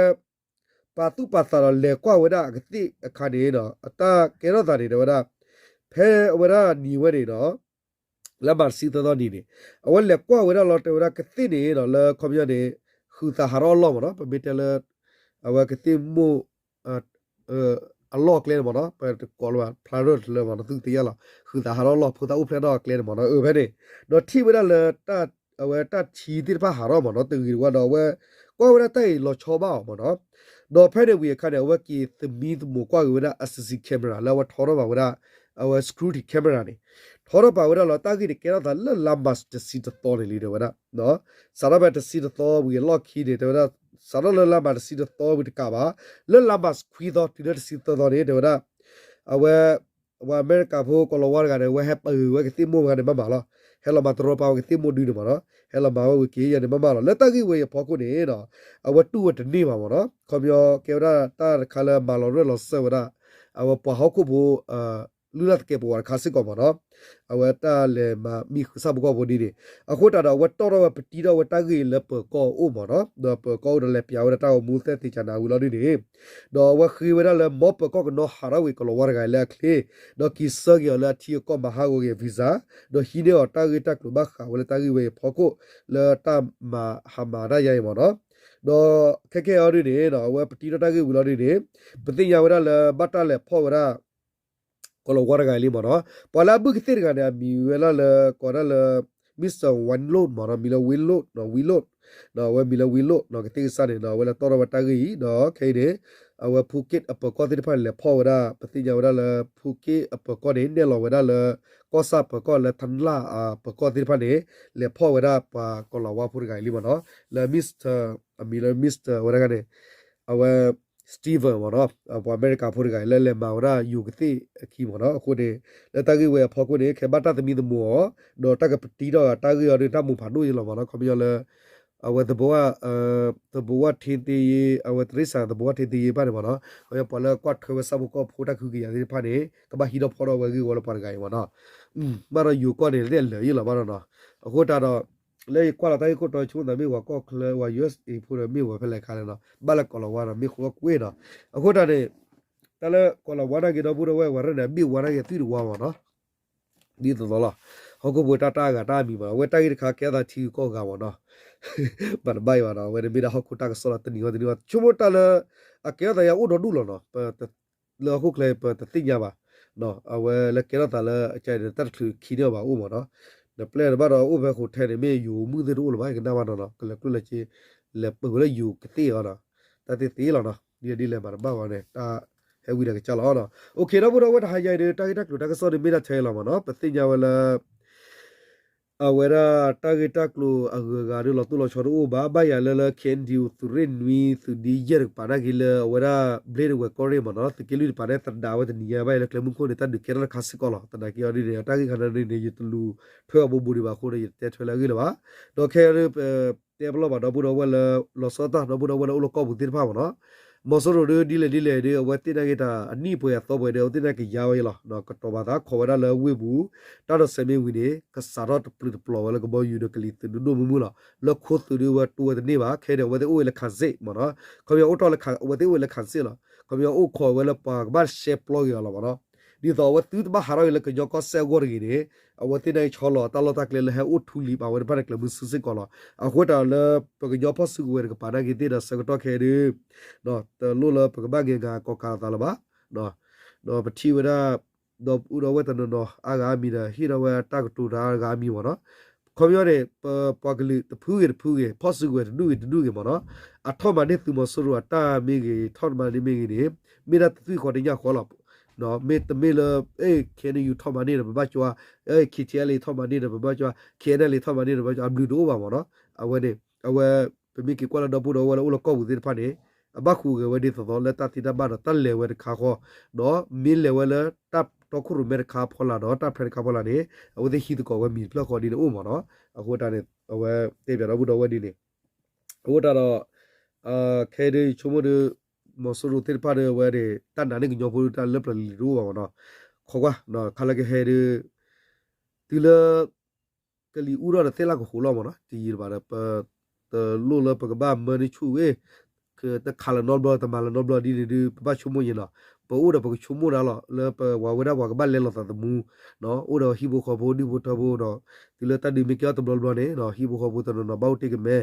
ပာ်သူၣ်ပာ်သးဒီးလဲၤကွၢ်ဝဲဒၣ်အကသ့ၣ်အခါန့ၣ်ဒီး အတၢ်ကဲထီၣ်သးန့ၣ်တဲဝဲဒၣ် ဖဲအဝဲဒၣ်နံၤဝဲန့ၣ်ဒီး လါမးတဆံသၢသီနံၤန့ၣ် အဝဲလဲၤကွၢ်ဝဲဒၣ်လီၤတဲဝဲဒၣ်ကသ့ၣ်န့ၣ်ဒီး လၢခီပညီန့ၣ် ဃုာ်သးဟးထီၣ်အလီၢ်မ့ၢ်နီၤ ပမ့ၢ်တဲလၢ အဝဲကသ့ၣ်မိၢ် အလီၢ်အကျဲန့ၣ်မ့ၢ်နီၤ ပတကိးလၢၤဘၣ် ဖျါထီၣ်တလၢမ့ၢ်နီၤ သုကသ့ၣ်ညါလီၤ ဃုာ်သးဟးထီၣ်အလီၢ် ဖိသၣ်အိၣ်ဖျဲၣ်ထီၣ်အကျဲန့ၣ်မ့ၢ်နီၤ အၢ ဖဲန့ၣ် ဒီးထံၣ်ဝဲဒၣ်လၢ အဝဲတၢ်ထံသ့ၣ်တဖၣ်ဟးထီၣ်မ့ၢ်နီၤ တဂ့ၤတဝါဒီးအဝဲ ကွၢ်ဝဲဒၣ်တၢ်အံၤလီၤဆီဘၣ်အီၤမ့ၢ်နီၤ ဒီးဖဲန့ၣ်ဝံၤအခါန့ၣ် အဝဲက့ၤသမံသမိးကွၢ်က့ၤဝဲဒၣ်အ စီစီ camera လၢအဝဲထီထီၣ်ဘၣ်ဝဲဒၣ် အဝဲ security camera န့ၣ် ထီထီၣ်ဘၣ်ဝဲဒၣ်လီၤ တၢ်ဂ့ၢ်န့ၣ်ကဲထီၣ်သးလၢလါမးတဆံတသီန့ၣ်လံတဲဝဲဒၣ် စးထီၣ်ဖဲတဆံတသီဝံၤအလီၢ်ခံန့ၣ် တဲဝဲဒၣ် စးထီၣ်လၢလါမးတဆံတသီဝံၤတကးဘၣ် လၢလါမးခွံသီတုၤလၢတဆံသၢသီန့ၣ် တဲဝဲဒၣ် အဝဲ ပှၤအမဲရကၤဖိကီၤလၤဝါတဂၤန့ၣ် အဝဲဟဲပၢၤဝဲကသ့ၣ်မိၢ်ဝဲန့ၣ်မးမးလီၤ ဟဲလီၤမၤတရီပာ်ဝဲကသ့ၣ်မိၢ်ဒုန့ၣ်မးနီၤ ဟဲလီၤမၤဝဲဝံၤက့ၤယဲန့ၣ်မးမးလီၤ လၢတၢ်ဂ့ၢ်ဝဲအံၤအဖီခိၣ်န့ၣ် အဝဲတူၢ်ဝဲတန့ၢ်ဘၣ်မးနီၤ ခီပညီကဲဝဲဒၣ်တၢ်တခါလၢမၤလီၤရၢၢ်လီၤစၢၤဝဲဒၣ် အဝဲပှၤဟီၣ်ခိၣ်ဖိ လုၢ်လၢ်သကဲးပဝးတခါစ့ၢ်ကီးမးနီၤ အဝဲတၢ်လဲၤမၤမံဃုာ်ဆၣ်ဖိကီၢ်ဖိဒ်န့ၣ် အဃိသတးဒီး အဝဲတီၣ်ထီၣ်ဝဲပတံထီၣ်ဝဲတၢ်ဂ့ၢ်လၢပၢၤကီၢ်အအိၣ်မးနီၤ ဒီးပၢၤကီၢ်အိၣ်ဒီးလဲၤပျးဝဲဒၣ်တၢ်ဂီၤမူသဲသ့ၣ်ကၠးနၤဝံၤလီၤဒ်န့ၣ် ဒီးအဝဲဃ့ဝဲဒၣ်လၢမ်ပၢၤကီၢ်ကနီၤဟးထီၣ်ဝံၤကီၤလၤဝါတဂၤအံၤလၢအချ့ ဒီးက့ၤဆၢက့ၤအီၤလၢအထံအကီၢ်မၤဟးဂီၤက့ၤ visa ဒီးဟံးန့ၢ်အီၤတၢ်ဂ့ၢ်တၢ်ကျိၤဘၣ်ဃးဝဲလၢတၢ်ဂ့ၢ်ဝဲအံၤအဖီခိၣ် လၢတၢ်မၤဟးမၤတၢ်ယါအံၤမးနီၤ ဒီးခဲကဲအီၤဒ်န့ၣ် အဝဲပတံထီၣ်တၢ်ဂ့ၢ်ဝံၤလီၤဒ်န့ၣ် ပသ့ၣ်ညါဝဲဒၣ်လၢဘၣ်တၢ်လဲၤဖီၣ်ဝဲဒၣ် ကီၤလၤဝါတဂၤအံၤလံမးနီၤ ပှၤလၢအဘုၣ်ကသ့ၣ်တဂၤန့ၣ် အမံၤဝဲဒၣ်လၢ ကိးဒၣ်လၢ Mister Winload မးနီၤ မံၤလၢ Winload နီၤ Winload အဝဲမံၤလၢ Winload နီၤ ကသ့ၣ်ကစၢ်န့ၣ်ဒီး အဝဲလၢတီၣ်ထီၣ်ဝဲတၢ်ဂ့ၢ်အံၤ ဒီးခဲအံၤန့ၣ် အဝဲဖူက့ၣ်အပၢၤကီၢ်သ့ၣ်တဖၣ်န့ၣ် လဲၤဖီၣ်ဝဲဒၣ် ပသ့ၣ်ညါဝဲဒၣ်လၢ ဖူက့ၣ်အပၢၤကီၢ်န့ၣ် နဲၣ်လီၤဝဲဒၣ်လၢ ကီၢ်ဆၣ်ပၢၤကီၢ်လၢထလၣ်အပၢၤကီၢ်သ့ၣ်တဖၣ်န့ၣ် လဲၤဖီၣ်ဝဲဒၣ်ပှၤကီၤလၤဝါဖိတဂၤအံၤလံမးနီၤ လၢ Mister အမံၤလၢ Mister ဝဲဒၣ်န့ၣ် အဝဲ Steven မးနီၤ ပှၤအမဲရကၤဖိတဂၤအံၤ လၢလဲၤမၤဝဲဒၣ်ယိၤကသ့ၣ်အခံမးနီၤ အဃိန့ၣ် လၢတၢ်ဂ့ၢ်ဝဲအဖီခိၣ်န့ၣ် ခဲဘၣ်တၢ်သမံသမိးအီၤ ဒီးတၢ်ကပတံထီၣ်တၢ်ဂ့ၢ်အီၤဒ်တၢ်မိၢ်ဖးဒိၣ်ယံၤလီၤမးနီၤ ခီပညီလၢ အဝဲသဘိဝၣ် သဘိဝၣ်ထံသ့ယ့ အဝဲတရ့ၣ်စၢ်သဘိဝၣ်ထံသ့ယ့ဘၣ်န့ၣ်မးနီၤ ခီပညီပှၤလၢကွၢ်ထွဲဝဲဆၣ်ဖိကီၢ်ဖိတၢ်ကဟုကယာ်သ့ၣ်တဖၣ်န့ၣ် ကဘၣ်ဟံးထီၣ်ဖီထီၣ်ဝဲဂ့ၢ်ဝီလၢပှၤတဂၤအံၤမးနီၤ ဘၣ်ဒီးယိၤကီၢ်န့ၣ် လၢအလၢာ်ယံၤလီၤဘၣ်ဒီးနီၤ အဃိတးဒီး လၢယကွၢ်လီၤတၢ်ဂ့ၢ်ခိၣ်တီဆိကမိၣ်သးမ့ၢ်ဝဲကီၢ်ချၢ ဝဲ ယူၢ်အ့းအ့း ဖိဒီးမ့ၢ်ဝဲဖဲလဲၣ်ခါလဲၣ်နီၤ ဘၣ်လၢကီၤလၤဝါဒီးမ့ၢ်ဃိကွ့ၢ်နီၤ အဃိတးန့ၣ် တၢ်လၢကီးလီၤဝါနာ်က့ၤဒီပုၢ်ဒီဝဲၢ် ဝဲရဲၣ်န့ၣ် အဘ့ၣ်ဝါနာ်က့ၤသွံၣ်တဝါမ့ၢ်နီၤ. ဒ်သိးသိးလီၤ. ဟီၣ်ခိၣ်ဖိတၢ်တၢ်အဂၤတၢ်အမံၤမ့ၢ်နီၤ အဝဲတၢ်ဂ့ၢ်တခါကဲအသးထံဂုၤကီၢ်ဂၤမ့ၢ်နီၤ. ဘၣ်တဘၣ်အံၤဘၣ်နီၤ အဝဲန့ၣ်မ့ၢ်ဒၣ်ဟီၣ်ခိၣ်တၢ်ကစီၣ်လီၤ တနံၤဝဲတနံၤဝဲ ဆိကမိၣ်တၢ်လၢ အကဲထီၣ်သးယါအိၣ်ဒီဒူၣ်လီၤနီၤ လၢဟီၣ်ခိၣ်ချၢ ပတသ့ၣ်ညါဘၣ် အဝဲလၢကဲထီၣ်သးလၢအကါန့ၣ် တၢ်တချုးခံန့ၢ်အီၤဘၣ်အိၣ်မ့ၢ်နီၤ. နပျဲၢ်တဘၣ်ဒီးအိၣ်ဖဲ hotel န့ၣ် မ့ၢ်ယိၤမုၣ်သ့ၣ်တအိၣ်လၢၤဘၣ် ယကနၣ်ဘၣ်နီၤနီၤ ကလဲၤကျိၣ်လဲၤစ့ လဲၤပှ့ၤဝဲလၢယိၤကသ့ၣ်အီၤနီၤ. တၢ်သ့ၣ်သ့ၣ်လီၤနီၤ ဒ်ဒ်လဲၣ်မၤတဘၣ်ဝဲန့ၣ် တၢ်ဟဲဝံၤဒီးကစၢ်လီၤနီၤ. အိၣ်ခ့ ဒီပုၢ်ဒီဝဲၢ်တဟါညါအံၤဒီး တၢ်ဂ့ၢ်တၢ်ကျိၤတၢ်ကစီၣ်န့ၣ်မ့ၢ်ဒၣ်ထဲအံၤလီၤမ့ၢ်နီၤ ပသ့ၣ်ညါဝဲလၢ အဝဲဒၣ်တၢ်ဂ့ၢ်တၢ်ကျိၤအဂုၤအဂၤဒီး လီၤတိၢ်လီၤဆီတအိၣ်ဘၣ် ဘၣ်ယၤလၢလၢ K N D O သုးရ့ၣ်နွံ သုးဒ့ယဲၢ်တကပၤနာ်က့ၤလၢ အဝဲဒၣ် ဘျ့ဒဝဲၢ်ကီၢ်ရ့ၣ်မ့ၢ်နီၤ သုးက့လွံၢ်တကပၤန့ၣ် သဒါဝဲတနံၤညါဘၣ်အံၤလၢကျဲမုၢ်ခိၣ်န့ၣ် တၢ်ဒုးကဲထီၣ်တခါစ့ၢ်ကီးလီၤ. သနာ်က့အီၤဒ်န့ၣ် တၢ်ဂ့ၢ်ခါန့ၣ်န့ၣ် ယတလူၤထွဲအီၤဘိးဘိးဒံးဘၣ်အဃိဒီး ယတတဲထွဲလၢအဂ့ၢ်လၢၤဘၣ်. ဒီးခဲအံၤဒီး တဲပလီၢ်ဘၣ်ဒီပုၢ်ဒီဝဲၢ်လၢ လီၤဆီဒၣ်တၢ် ဒီပုၢ်ဒီဝဲၢ်လၢအိၣ်လၢကီၢ်ပူၤသ့ၣ်တဖၣ်မ့ၢ်နီၤ မီၤစိရိၤဒီးဒ်လဲၣ်ဒ်လဲၣ်ဒီး အဝဲသ့ၣ်နာ်က့ၤတၢ်အနံၣ်ပှဲၤအသီပှဲၤဒီး အဝဲသ့ၣ်နာ်က့ၤယါဝဲလီၤ. ကတီၤပာ်သးခီးဝဲဒၣ်လၢဝ့ၢ်ပူၤ တၢ်ဒီးဆဲးမ့ၢ်ဝံၤန့ၣ် ကစးထီၣ်တပျုာ်တပျီၤဝဲလၢကဘီယူၤဒီးကလံၤသုးဒိၣ်ဒိၣ်မုၢ်မုၢ်လီၤ. လၢခိသုးဒီးဝဲတိဝဲတန့ၢ်ဘၣ် ခဲအံၤန့ၣ် အဝဲသ့ၣ်အိၣ်ဝဲလၢ ခၣ်စ့ၣ် မ့ၢ်နီၤ ခီပညီအိၣ်ထီၣ်လၢ အဝဲသ့ၣ်အိၣ်ဝဲလၢ ခၣ်စ့ၣ် လီၤ. ခီပညီအိၣ်ခိးဝဲလၢပှၤကဘၣ်ရှဲပျီက့ၤအီၤလီၤမ့ၢ်နီၤ. ဒ်သိးအဝဲသုတဘၣ်ဟးထီၣ်က့ၤလၢကညီကီၢ်စဲၣ်အဂီၢ်တဂ့ၤန့ၣ် အဝဲသ့ၣ်နာ်က့ၤဆီလီၤတၢ်လီၢ်တၢ်ကျဲလၢဟဲအိၣ်ထူလံၤဘၣ်ဝဲတဖၣ်န့ၣ် ကျဲးမုၢ်ဆူၣ်စ့ၢ်ကီးလီၤ. အဃိတၢ်လၢပကညီဖီၣ်စုကဝဲၤတကပၤနာ်က့ၤသ့ၣ်ဒီးဆၢကတီၢ်ခဲအံၤဒီး တလိၣ်လၢပကဘၣ်ငဲၤငၤကီးကးလိာ်သးလၢၤဘၣ်. ဒီးပထံၣ်ဝဲဒၣ် ဒီပုၢ်ဒီဝဲၢ်တနီၤနီၤအါဂၤအါမံၤဒီး ဟ့ၣ်ထီၣ်ဝဲတၢ်ကတိၤတၢ်အါဂၤအါမံၤမ့ၢ်နီၤ. ခီပညီန့ၣ် ပပှၤကလုာ်တဖုဂ့ၤတဖုဂ့ၤ ဖီၣ်စုကဝဲၤတဒူၣ်ဂ့ၤတဒူၣ်ဂ့ၤမ့ၢ်နီၤ အထီၣ်မၤန့ၢ်သုးမီၤစိရိၤအတၢ်မ့ၢ်ဂ့ၤ ထီၣ်မၤန့ၢ်မ့ၢ်ဂ့ၤန့ၣ် မ့ၢ်ဒၣ်တသွံၣ်ဃီတညၣ်ဃီလီၤ. မ့တမ့ၢ်လၢ အဲ K N U ထီၣ်မၤန့ၢ်ဒီးပဘၣ်ကွၢ်, အဲ K T L A ထီၣ်မၤန့ၢ်ဒီးပဘၣ်ကွၢ်, K N L A ထီၣ်မၤန့ၢ်ဒီးပဘၣ်ကွၢ် အဘျုးတအိၣ်ဘၣ်မ့ၢ်နီၤ. အဝဲန့ၣ် အဝဲ ပမ့ၢ်က့ၤကွၢ်လၢဒီပုၢ်ဒီဝဲၢ်လၢအိၣ်လၢကီၢ်ပူၤသ့ၣ်တဖၣ်န့ၣ် အဘၣ်ဃုာ်ဂဲၤဝဲဒ်သိးသိးလၢတၢ်သံတၢ်ဘၣ်ဒီးတၢ်လဲၤဝဲတခါဃီ, ဒီးမ့ၢ်လဲၤဝဲလၢတၢ်တီခိၣ်ရိၣ်မဲတခါအဖီလာ်ဒီးတၢ်ဖျဲးတခါအဖီလာ်န့ၣ် အဝဲသ့ၣ်ဟံးသကိးဝဲမံၤတဖျၢၣ်ဃီဒ်န့ၣ်အိၣ်မ့ၢ်နီၤ. အဃိတၢ်န့ၣ် အဝဲတဲပၠးဒီပုၢ်ဒီဝဲၢ်ဒ်န့ၣ် အဃိတၢ်ဒီး ခဲအံၤဒီးယဆိကမိၣ်ဒီး မီၤစိရိၤသ့ၣ်တဖၣ်ဒီးအဝဲန့ၣ် တၢ်နာ်န့ၢ်ကညီဖိဒီးတၢ်လၢပျၢၤလံၤတအိၣ်ဘၣ်မ့ၢ်နီၤ. ခိးကွၢ် ခါလၢကဟဲဒီး တုၤလၢ ကလံၤအူထီၣ်ဒီးသ့ၣ်လၣ်ကဟူးလီၤမ့ၢ်နီၤ. တယံာ်တဘၣ်ဒီး ပတလိၣ်လၢပကဘၣ်မၢန့ၢ်ဆူၣ်ဝဲ တခးလၢၤနီတဘျီ တမၤလၢၤနီတဘျီဒ်န့ၣ်ဒီး ပဘၣ်ဆိကမိၣ်ယဲနီၤ. ပအိၣ်ဒီးပကဆိကမိၣ်ဒၣ်လီၤ လၢပဝဲဒၣ်ပှၤကဘၣ်လဲလိာ်သးသမူ အိၣ်ဒီးဟံၣ်ဖိဃီဖိဒူၣ်ဖိထၢဖိဒီး တုၤလၢတၢ်ဒုးမ့ၢ်ကဲထီၣ်တဘျီဘျီန့ၣ် ဟံၣ်ဖိဃီဖိတနီၤနီၤဘၣ်အိၣ်တ့ၢ်ကမဲ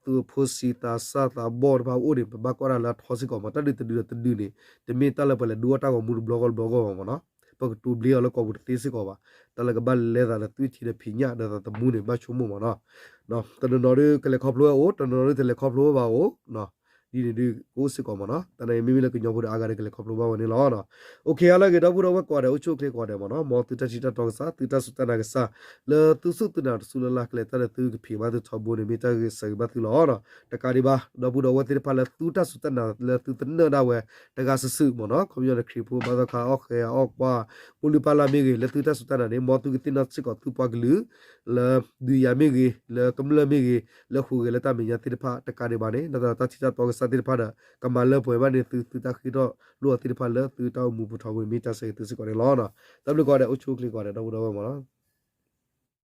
သုးဖိဆံးသးစၢ်သးဘီၣ်တဖၣ်အိၣ်န့ၣ် ပဘၣ်ကွၢ်ဒၣ်လၢအထီစ့ၢ်ကီးမး တၢ်ဒုးတဒုးဒီးတဒုးန့ၣ် တမ့ၢ်တၢ်လၢပလဲၤဒုးအီၣ်တၢ်ဂီၤမူတဘျီဂီၢ်တဘျီဂီၢ်ဘၣ်မ့ၢ်နီၤ. ပကတိၤဘျ့အီၤလၢကိာ်ပူၤတသ့စ့ၢ်ကီးဘၣ်. တၢ်လၢကဘၣ်လဲသးဒီးသွံၣ်ထံဒီးဖံးညၣ်ဒီးသးသမူန့ၣ် ဘၣ်ဆိကမိၣ်မ့ၢ်နီၤ. တနီၤနီၤဒုးကလဲၤခီဖျိဝဲအိၣ် တနီၤနီၤဒုးတလဲၤခီဖျိဝဲဘၣ်အိၣ် ဒ်န့ၣ်ဒုးကအိၣ်စ့ၢ်ကီးမ့ၢ်နီၤ. တၢ်န့ၣ်မ့မ့ၢ်လၢကညီဖိဒီးအါဂၤဒီးကလဲၤခီဖျိဘၣ်ဝဲန့ၣ်လီၤ. အိၣ်ခ့ ဟါလၢအဂ့ၤ ဒီပုၢ်ဒီဝဲၢ်ကိးဂၤဒဲး အိၣ်ဆူၣ်အိၣ်ချ့ကိးဂၤဒဲးမ့ၢ်နီၤ. မ်သုတၢ်ထံတၢ်တီကစၢ် သုတၢ်စူၢ်တၢ်နာ်ကစၢ် လၢသုစူၢ်သုနာ်တစူၢ်လၢ်လၢ် ကလဲၤတၢ်ဒီးသုကဖံးမၤသုထီဘိန့ၣ် မ့ၢ်တၢ်ဂ့ၤစၢၤဂ့ၤဘၣ်သုလီၤ. တကးဒံးဘၣ် ဒီပုၢ်ဒီဝဲၢ်သ့ၣ်တဖၣ်လၢသုတၢ်စူၢ်တၢ်နာ်လၢသုသနၢၣ်ဒၣ်ဝဲ တဂၤစုာ်စုာ်မ့ၢ်နီၤ. ခီပညီန့ၣ် ခရံာ်ဖိဘါသီခါ အီၣ်ဃဲၤအီၣ်ကွၢ် အိၣ်လုၢ်ပၢ်လၢ်မ့ၢ်ဂ့ၤ လၢသုတၢ်စူၢ်တၢ်နာ်န့ၣ် မ်သုကသ့ၣ်နီၣ်စ့ၢ်ကီးသုပှၤကလုာ် လၢဒုးယၤမ့ၢ်ဂ့ၤ လၢကမျၢၢ်မ့ၢ်ဂ့ၤ လၢဟူးဂဲၤလၢတၢ်မဲာ်ညါသ့ၣ်တဖၣ် တကးဒံးဘၣ်န့ၣ် လၢတၢ်ထံတၢ်တီကစၢ်သ့ၣ်တဖၣ်ဒီး ကမၤလၢပှဲၤဘၣ်န့ၢ်သု သုတၢ်ဃ့ထီၣ်လိာ်အီၤသ့ၣ်တဖၣ်လၢသုတၢ်အိၣ်မူပူၤထီဘိန့ၣ် မ့ၢ်တၢ်ဆၢဂ့ၤသုစ့ၢ်ကီးန့ၣ်လီၤ. တၢ်ဘျုးကိးဂၤဒဲး အိၣ်ဆူၣ်အိၣ်ချ့ကိးဂၤဒဲး ဒီပုၢ်ဒီဝဲၢ်မ့ၢ်နီၤ.